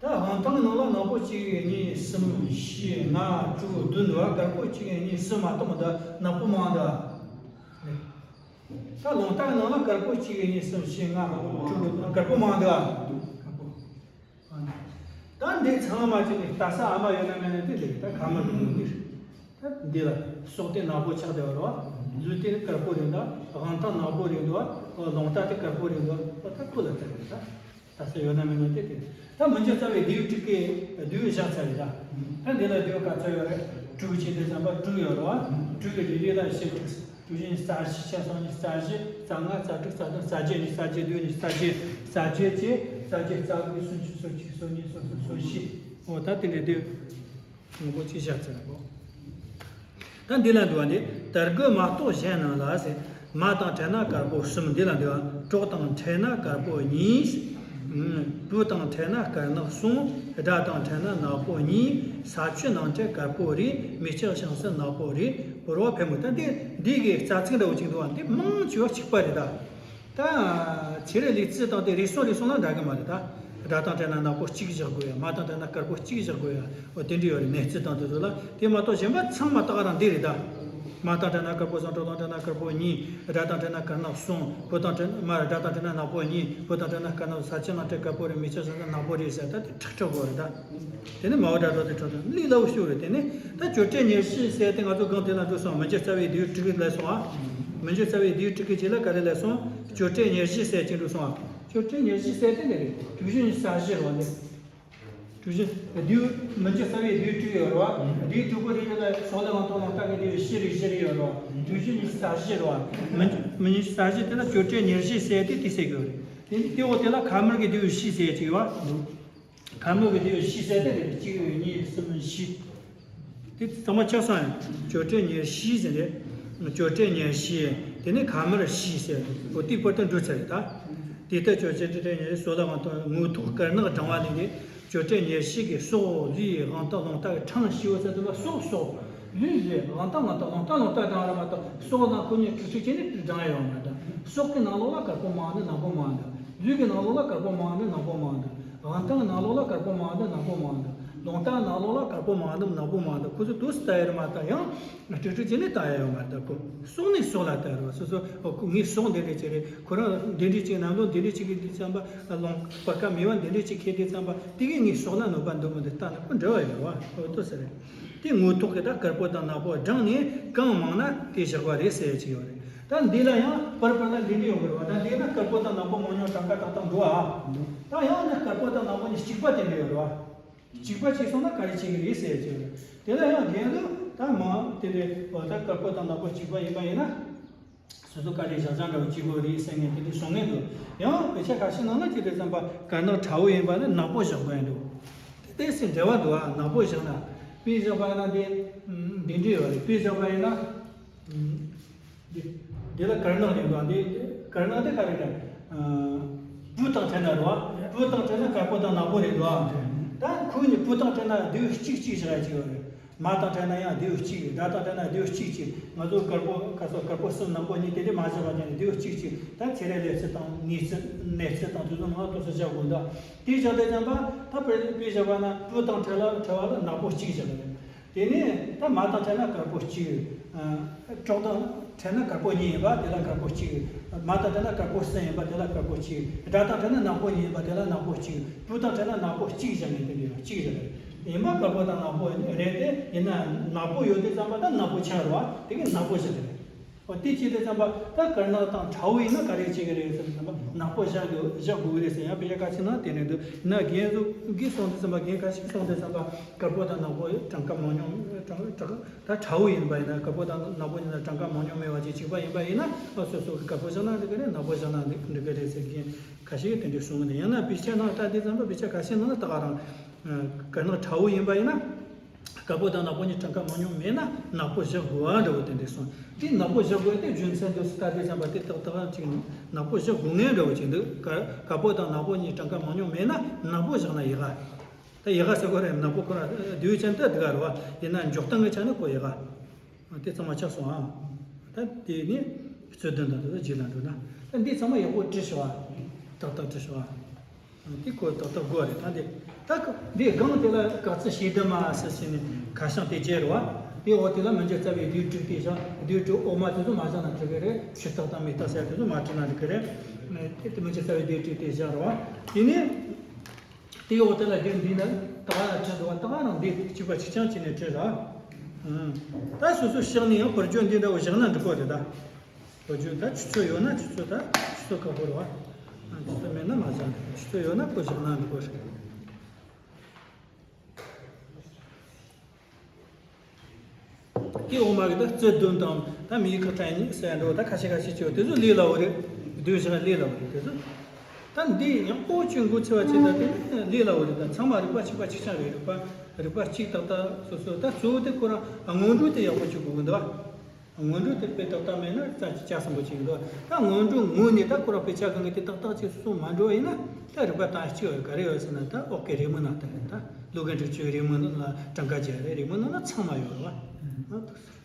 ད་དབང་ཐང་ནང་ལ་ནག་པོ་གཅིག་གཉིས་གསུམ་བཞི་ལྔ་དྲུག་བདུན་འདུག་དཀར་པོ་གཅིག་གཉིས་གསུམ་མ་གཏོགས་མི་འདུག་ནག་པོ་མང་འདུག་ད་ལོང་རྟ་ནང་ལ་དཀར་པོ་གཅིག་གཉིས་གསུམ་བཞི་ལྔ་དྲུག་དཀར་པོ་མང་འདུག་ད་འདི་ཚང་མ་ཅིག་ནི་ལྟ་ས་ཨ་མ་ཡོད་ན་མེད་ན་དེ་ལས་ད་ཁ་དམར་གི་ལུགས་འདི། ད་འདི་ལ་སྲོག་དེ་ནག་པོ་ཆགས་བསྡད་པ་རེད་བ། ལུས་དེ་དཀར་པོ་རེད་འདུག་དབང་ཐང་ནག་པོ་རེད་འདུག་ལོང་རྟ་དེ་དཀར་པོ་རེད་འདུག་ད་ཁུ་ལ་ལྟ་རེད་ད། ལྟ་ས་ཡོད་ན་མེད་ན་དེ་དེ། ད་མི་འཇིགས་རྩ་བའི་ལྡེའུ་དྲུག་གི་ལྡེའུ་བཞག་ཚར་རེད་ད། ད་འདི་ལ་ལྡེའུ་ག་ཚོད་ཡོད་རེད། དྲུག་བྱས་ཏེ་ཙམ་པ་དྲུག་ཡོད་རེད་བ། དྲུག་གི་རེ་རེ་ལ་བཤད་དགོས། དུས་ཆེན་རྩ་བཞི་ཆ་ཚང་ནི་རྩ་བཞི། རྩ་ལྔ། རྩ་དྲུག། རྩ་བདུན། རྩ་བརྒྱད་ནི་རྩ་བརྒྱད་བདུན་ནི་རྩ་བརྒྱད། རྩ་བརྒྱད་བཅས། རྩ་བརྒྱད་རྩ་དགུ། སུམ་ཅུ། སོ་གཅིག། སོ་གཉིས། སོ་གསུམ། སོ་བཞི། འོ་ད་དེ་འདྲའི་དེ་ངོ་བོ་གཅིག་བཞག་ཚར་གོ། ད་འདི་ལ་འདུག་བ་འདི་དར་གོས་མ་གཏོགས་གཞན་རྣམས་ལ་ཟེར། མ་དང་འཕྲད་ན་དཀར་པོ་གསུམ། འདི་ལ་འདུག་བ་གྲོགས་དང་འཕྲད་ན་དཀར་པོ་གཉིས། བུ་དང་འཕྲད་ན་དཀར་ནག་གསུམ། དགྲ་དང་འཕྲད་ན་ནག་པོ་གཉིས། ས་ཆུ་ནང་འཕྲད་དཀར་པོ་རེ། མེ་ལྕགས་ཤིང་སུ་ནག་པོ་རེ། བོར་བ་ཕལ་མོ། ད་འདི་འདི་གི་རྩ་ཚིག་འདྲ་བོ་ཅིག་འདུག་བ། འདི་མང་ཆེ་བ་གཅིག་པ་རེད་ད། ད་ཚེ་རིང་ལུས་རྩལ་དང་དེ་རེ་ཟུང་རེ་ཟུང་ལ་འདྲ་གི་མ་རེད་ད། དགྲ་དང་འཕྲད་ན་ནག་པོ་གཅིག་བཞག་དགོས་ཡ། མ་དང་འཕྲད་ན་དཀར་པོ་གཅིག་བཞག་དགོས་ཡ། འོ་དེ་འདྲ་ཡོད་རེད། ནད་རྩི་དང་དེ་ཚོ་ལ། དེ་མ་གཏོགས་གཞན་པ་ཚང་མ་ད་ག་རང་འདི་རེད་ད། མ་དང་འཕྲད་ན་དཀར་པོ་གསུམ། གྲོགས་དང་འཕྲད་ན་དཀར་པོ་གཉིས། དགྲ་དང་འཕྲད་ན་དཀར་ནག་གསུམ། བུ་དང་འཕྲད་ན་མ་རེད། དགྲ་དང་འཕྲད་ན་ནག་པོ་གཉིས། བུ་དང་འཕྲད་ན་དཀར་ནག། ས་ཆུ་ནང་འཕྲད་དཀར་པོ་རེ། མེ་ལྕགས་ཤིང་སུ་ནག་པོ་རེ་ཟེར། ད་དེ་ཁྲག་ཁྲག་དགོས་རེད་ད། དེ་ནི་མ་བ་དགྲ་གྲོགས་དེ་ཁྲག་ཁྲག་ལས་སླ་བོ་ཤོས་རེད། དེ་ནི་ད་ཅོ་འདྲི་ཉེར་བཞི་ཟེར་དེ་ང་ཚོ་སྒང་དེ་ལ་འགྲོ་སོང་། མི་འཇིགས་རྩ་བའི་ལྡེའུ་དྲུག་གི་ལས་སོང་ཨ། མི་འཇིགས་རྩ་བའི་ལྡེའུ་དྲུག་གི་རྗེས་ལ་ག་རེ་ལས་སོང་། ཅོ་འདྲི་ཉེར་བཞི་ཟེར་གྱི་འགྲོ་སོང་ཨ། ཅོ་འདྲི་ཉེར་བཞི་ཟེར་དེ་ནི་རེད། དྲུག་ཅུ་ཉི་ཤུ་རྩ་བཞི་རེད་བ་འདི། དྲུག་ཅུ། རྡེའུ་མི་འགྱུར་རྩ་བའི་རྡེའུ་དྲུག་ཡོད་རེད་བ། རྡེའུ་དྲུག་པོ་རེ་རེ་ལ་སྲོག་ལ་ལང་སྟོང་ལང་སྟེ་གི་རྡེའུ་བཞི་རེ་བཞི་རེ་ཡོད་རེད་བ། དྲུག་ཅུ་ཉི་ཤུ་རྩ་བཞི་རེད་བ། མི་འགྱུར་མི་ཉི་ཤུ་རྩ་བཞི་དེ་ལ་གྱོད་བྲལ་ཉེར་བཞི་ཟེར་ཏེ་དེ་ཟེར་གི་ཡོད་རེད། དེ་དེ་འོག་དེ་ལ་ཁ་དམར་གྱི་རྡེའུ་བཞི་ཟེར་གཅིག་ཡོད་བ། ཁ་དམར་གྱི་རྡེའུ་བཞི་ཟེར་ཏེ་རེད། གཅིག་གཉིས་གསུམ་བཞི། དེ་ཚང་མ་ཆགས་སོང་ཡང་གྱོད་བྲལ་ཉེར་བཞི་ཟེར་རེད། གྱོད་བྲལ་ཉེར་བཞི། དེ་ནས་ཁ་དམར་བཞི་ཟེར། འོ་དེའི་བར་དུ་འགྲོ་ཚར་རེད་ད། དེ་ལྟར་གྱོད་བྲལ་ཉེར་བཞི་སྲོག་ལ་ལང་སྟོང་དངོས་ཐོག་དཀར་ནག་བགྲང་བ་ལས་འདས། གྱོད་བྲལ་ཉེར་བཞི་གི་སྲོག་ལུས་དབང་ཐང་རླུང་རྟ་གི་གྲངས་ཞེས་པ་ཟེར་དུས་ལ་སྲོག་སྲོག་ལུས་ལུས་དབང་ཐང་དབང་ཐང་རླུང་རྟ་རླུང་རྟ་བགྲང་ར་མ་གཏོགས་སྲོག་ནང་ཁོ་གཉིས་ཁྲིག་ཁྲིག་བྱས་ནས་བགྲང་ཡོད་མ་རེད། སྲོག་གི་ནང་ལོགས་ལ་དཀར་པོ་མང་འདུག་ནག་པོ་མང་འདུག་ལུས་ཀྱི་ནང་ལོགས་ལ་དཀར་པོ་མང་འདུག་ནག་པོ་མང་འདུག་དབང་ཐང་ནང་ལོགས་ལ་དཀར་པོ་མང་འདུག་ནག་པོ་མང་འདུག་རླུང་རྟ་ནང་ལོགས་ལ་དཀར་པོ་མང་འདུག་ནག་པོ་མང་འདུག་ཁོ་ཚོ་དུས་སུ་ལྟ་ཡོད་མ་ལྟ་ཡང་ཁྲིག་ཁྲིག་བྱས་ནས་ལྟ་ཡ་ཡོད་མ་རེད། ད་ཁོ་སྲོག་ནས་སྲོག་ལ་ལྟ་རོགས་སོ་སོ་ངའི་སྲོག་འདི་འདྲ་ཅིག་རེད། ཁོ་རང་འདི་འདྲ་ཅིག་ནམ་ལོ་འདི་འདྲ་ཅིག་གི་དུས་ཙམ་པ་ལོང་བར་སྐབས་མི་བ་འདི་འདྲ་ཅིག་ཁེལ་དུས་ཙམ་པ་དེ་གས་ངའི་སྲོག་ལ་གནོད་པ་འདུག་མི་འདུག་ལྟ་ན་ཁོ་འབྲེལ་བ་ཡོད་རེད་བ། ཁོ་ལྟོས་ཟེར་རེད། དེ་དངོས་ཐོག་གི་ད་དཀར་པོ་དང་ནག་པོ་བགྲངས་ནས་གང་མང་ན་དེ་བཞག་པ་རེད་ཟེར་ཡ་ཅིག་ཡོད་རེད། ད་འདི་ལ་ཡང་པར་པར་ལ་འདི་འདྲ་ཡོང་གི་རེད་བ། ད་འདི་ན་དཀར་པོ་དང་ནག་པོ་མང་ཉུང་གྲངས་ཀ་ཏག་ཏག་འདུག་ཨ། ད་ཡང་ན་དཀར་པོ་དང་ནག་པོ་གཉིས་གཅིག་པ་དེ་འདྲ་ཡོད་རེད་བ། གཅིག་པ་བྱས་སོང་ན་ག་རེ་བྱེད་ཀྱི་རེད་ཟེར་ཡ་ཅིག་ཡོད་རེད། དེ་ལ་ཡང་རྒན་ལུགས་ད་མང་དེ་འདྲ་བ་ད་དཀར་པོ་དང་ནག་པོ་གཅིག་པ་ཡིན་པ་ཡིན་ན། སོ་སོ་དཀའ་ལས་བཞག་བཞག་འདྲ་བོ་གཅིག་པོ་རེད་ཟེར་ངེས་དེ་འདྲ་གསུང་ངེས་འདུག་ཡང་དཔེ་ཆ་ཁ་ཤས་ནང་ལ་ཅི་རེད་བསམ་པ་དཀར་ནག་ཁྲ་བོ་ཡིན་པ་ནི་ནག་པོ་བཞག་དགོས་ཡིན་འདུག་དེ་ཏོག་ཙམ་འབྲེལ་བ་འདུག་ཨ། ནག་པོ་བཞག་ན་དཔེ་བཞག་པ་ཡིན་ན་དེ་འདི་འདྲ་ཡོད་རེད། དཔེ་བཞག་པ་ཡིན་ན་འདི་འདི་ལ་དཀར་ནག་རེད་འདུག་ཨ། འདི་དཀར་ནག་དེ་ག་རེ་རེད། བུ་དང་ཕྲད་ན་རེད་བ། བུ་དང་ཕྲད་ན་དཀར་པོ་དང་ནག་པོ་རེད་འདུག་ཨ། ད་ཁོ་གཉིས་བུ་དང་ཕྲད་ན་རྡེའུ་གཅིག་གཅིག་བཞག་ཡ་གཅིག་ཡོད་རེད། མ་དང་ཕྲད་ན་ཡང་རྡེའུ་གཅིག་དགྲ་དང་ཕྲད་ན་རྡེའུ་གཅིག་གཅིག་ང་ཚོ་དཀར་པོ་ཁ་སོ་དཀར་པོ་གསུམ་ནག་པོ་གཉིས་དེ་འདྲས་མ་བཞག་པ་ཅན་རྡེའུ་གཅིག་གཅིག་ད་ཚེ་རིང་ལེབ་ཚེ་དང་ནས་ཚེ་ནས་ཚེ་དང་དེ་ཚོ་ནང་ལ་ཏོག་ཙམ་བཞག་དགོས་འདུག་དེ་བཞག་དུས་ཙམ་པ་ད་དཔེར་དཔེ་བཞག་པ་ན་བུ་དང་ཕྲད་ལ་ཕྲད་པ་ལ་ནག་པོ་གཅིག་བཞག་གི་རེད། དེ་ནས་ད་མ་དང་ཕྲད་ན་དཀར་པོ་གཅིག་གྲོགས་དང་ཕྲད་ན་དཀར་པོ་གཉིས་ཡིན་པ་དེ་ལ་དཀར་པོ་གཅིག་མ་དང་ཕྲད་ན་དཀར་པོ་གསུམ་ཡིན་པ་དེ་ལ་དཀར་པོ་གཅིག་དགྲ་དང་ཕྲད་ན་ནག་པོ་གཉིས་ཡིན་པ་དེ་ལ་ནག་པོ་གཅིག་བུ་དང་ཕྲད་ན་ནག་པོ་གཅིག་བཞག་ནས་དེ་འདྲ་ཡོད་གཅིག་བཞག་གི་རེད། ཡིན་པ་དཀར་པོ་དང་ནག་པོ་རེད་དེ། ཡིན་ན་ནག་པོ་ཡོད་དུས་ཙམ་པ་ད་ནག་པོ་ཆགས་རེད་བ། དེ་གས་ནག་པོ་བཞག་གི་རེད། འོ་དེ་བྱེད་དུས་ཙམ་པ་ད་དཀར་ནག་དང་ཁྲ་བོ་ཡིན་ན་ག་རེ་བྱེད་ཀྱི་རེད་ཟེར་ན་ནག་པོ་བཞག་དགོས་བཞག་དགོས་ཀྱི་རེད་ཟེར། ཡང་དཔེ་ཆ་ཁ་ཤས་ནང་དེ་ནས་འདུག་ཡིན་ན་རྒན་ཚོ་གིས་གསུངས་དུས་ཙམ་པ་རྒན་ཁ་ཤས་གསུངས་དུས་ཙམ་པ་དཀར་པོ་དང་ནག་པོ་གྲངས་ཀ་མང་ཉུང་གྲངས་ཀ་ད་ཁྲ་བོ་ཡིན་པ་ཡིན་ན་དཀར་པོ་དང་ནག་པོ་ཡིན་ན་གྲངས་ཀ་མང་ཉུང་མེད་པ་ཅིག་གཅིག་པ་ཡིན་པ་ཡིན་ན་སོ་སོ་གི་དཀར་པོ་བཞག་ན་འགྲིག་གི་རེད། ནག་པོ་བཞག་ན་འགྲིག་གི་རེད་ཟེར་མཁན་ཁ་ཤས་ཀྱིས་དེ་འདྲ་གསུངས་ནས། ཡང་ན་དཔེ་ཆ་ནང་ལྟ་དུས་ཙམ་པ་དཔེ་ཆ་ཁ་ཤས་ནང་ལ་ད་ག་རང་དཀར་ནག་ཁྲ་བོ་ཡིན་པ་ཡིན་ན། དཀར་པོ་དང་ནག་པོ་གཉིས་གྲངས་ཀ་མང་ཉུང་མེད་ན་ནག་པོ་བཞག་དགོས་པ་འདྲ་བོ་དེ་འདྲ་གསུངས། དེ་ནག་པོ་བཞག་དགོས་དེ་རྒྱུ་མཚན་དུ་ལྟ་དུས་ཙམ་པ་དེ་ཏག་ཏག་ཅིག་ནག་པོ་བཞག་དགོས་ངེས་འདྲ་བོ་ཅིག་འདུག་དཀར་དཀར་པོ་དང་ནག་པོ་གཉིས་གྲངས་ཀ་མང་ཉུང་མེད་ན་ནག་པོ་བཞག་ན་ཡག་ག་ད་ཡག་ག་ཟེར་དགོས་རེད། ནག་པོ་ཁོ་རང་དེའི་ཆ་ནས་ད་འདི་ག་རེད་བ། ཡིན་ན་འཇོག་སྟངས་ཀྱི་ཆ་ནས་ཁོ་ཡག་ག་དེ་ཚང་མ་ཆགས་སོང་ཨ། ད་དེ་ནི་རྩོད་དོན་དང་དེ་ཚོ་རྗེས་ལ་འགྲོ་ན་ད་འདི་ཚང་མ་ཡག་པོ་བྲིས་ཤོག་ཨ། ཏག་ཏག་བྲིས་ཤོག་ཨ། འདི་ཁོ་ཏག་ཏག་དགོས་རེད། ད་འདི་ད་ཁོ་འདི་སྒང་དེ་ལ་ག་ཚོད་ཤེས་ལྡན་མ་ཟེར་ཟེར་ནས་ཁ་བྱང་དེ་བརྒྱད་རེད་བ། དེ་འོག་དེ་ལ་མི་འགྱུར་རྩ་བའི་རྡེའུ་དྲུག་དེ་བཞག་རྡེའུ་དྲུག་འོག་མ་དེ་ཚོ་མ་བཞག་ན་འགྲིག་གི་རེད། ཆུ་རྟགས་དང་མེ་རྟགས་ཟེར་དེ་ཚོ་མ་བྲིས་ན་འགྲིག་གི་རེད། དེ་མི་འགྱུར་རྩ་བའི་རྡེའུ་དྲུག་དེ་བཞག་རེད་བ། དེ་ནས་དེ་འོག་དེ་ལ་རྒྱན་འདི་ན་ད་ག་ལ་བྲིས་འདུག་བ། ད་ག་རང་འདི་གཅིག་པ་གཅིག་རྐྱང་བྱས་ནས་བྲིས་ར། ད་སོ་སོ་ཤག་ནས་ཡང་བོད་བརྗོད་འདི་འདྲ་བོ་བཞག་ན་འགྲིག་གི་རེད་ད། བོད་བརྗོད་ད་ཆུ་ཚོད་ཡོད་ན་ཆུ་ཚོད་ད་ཆུ་ཚོད་ཁག་པོ་རེད་བ། ཆུ་ཚོད་མེད་ན་མ་བཞག་ཆུ་ཚོད་ཡོད་ན་ཁོ་བཞག་ན་འགྲིག་གི་རེད། དེ་འོག་མ་གི་ད་རྩོད་དོན་དང་ད་མིང་གི་གྲངས་ཉིད་ཟེར་འགྲོ་ད་ཁ་ཤས་ཁ་ཤས་ཅིག་ཡོད། དེ་ཚོ་ལས་སླ་བོ་རེད། བསྡུས་བཞག་ལས་སླ་བོ་རེད། དེ་ཚོ་ད་འདི་ཡང་ཨོ་ཆོས་འགོ་ཚུགས་པ་ཆེ་ད་དེ་ནི་ལས་སླ་བོ་རེད། ད་ཚང་མ་རིག་པ་གཅིག་པ་གཅིག་རྐྱང་རེད། རིག་པ་རིག་པ་གཅིག་ཏག་ཏག་སོ་སོ་ད་གཙོ་བོ་དེ་ཁོ་རང་སྔོན་འགྲོ་དེ་ཡག་པོ་བྱེད་དགོས་ཀྱི་འདུག་བ། སྔོན་འགྲོ་དེ་དཔེ་ཏག་ཏག་མེད་ན་རྩ་ཆེ་ཆ་ཚང་པོ་ཅིག་འདུག་ད་སྔོན་འགྲོ་ངོས་ནས་ད་ཁོ་རང་དཔེ་ཆ་གང་གི་དེ་ཏག་ཏག་ཅིག་སོ་སོ་མ་འགྲོ་བ་ཡིན་ན་ད་རིག་པ་དང་གཅིག་ཡོད་ག་རེ་ཡོད་ཟེར་ན་ད་ཨོ་ཀེ་རེའུ་མིག་ནང་ལྟ་རེད། ད་ལུགས་འགན་སྒྲིག་ཆོས་རེའུ་མིག་ནང་ལ་གྲངས་ཀ་བརྒྱབ་རེད། རེའུ་མིག་ནང་ལ་ཚང་མ་ཡོད་རེད་བ། ཨ་ཏོག་ཙམ།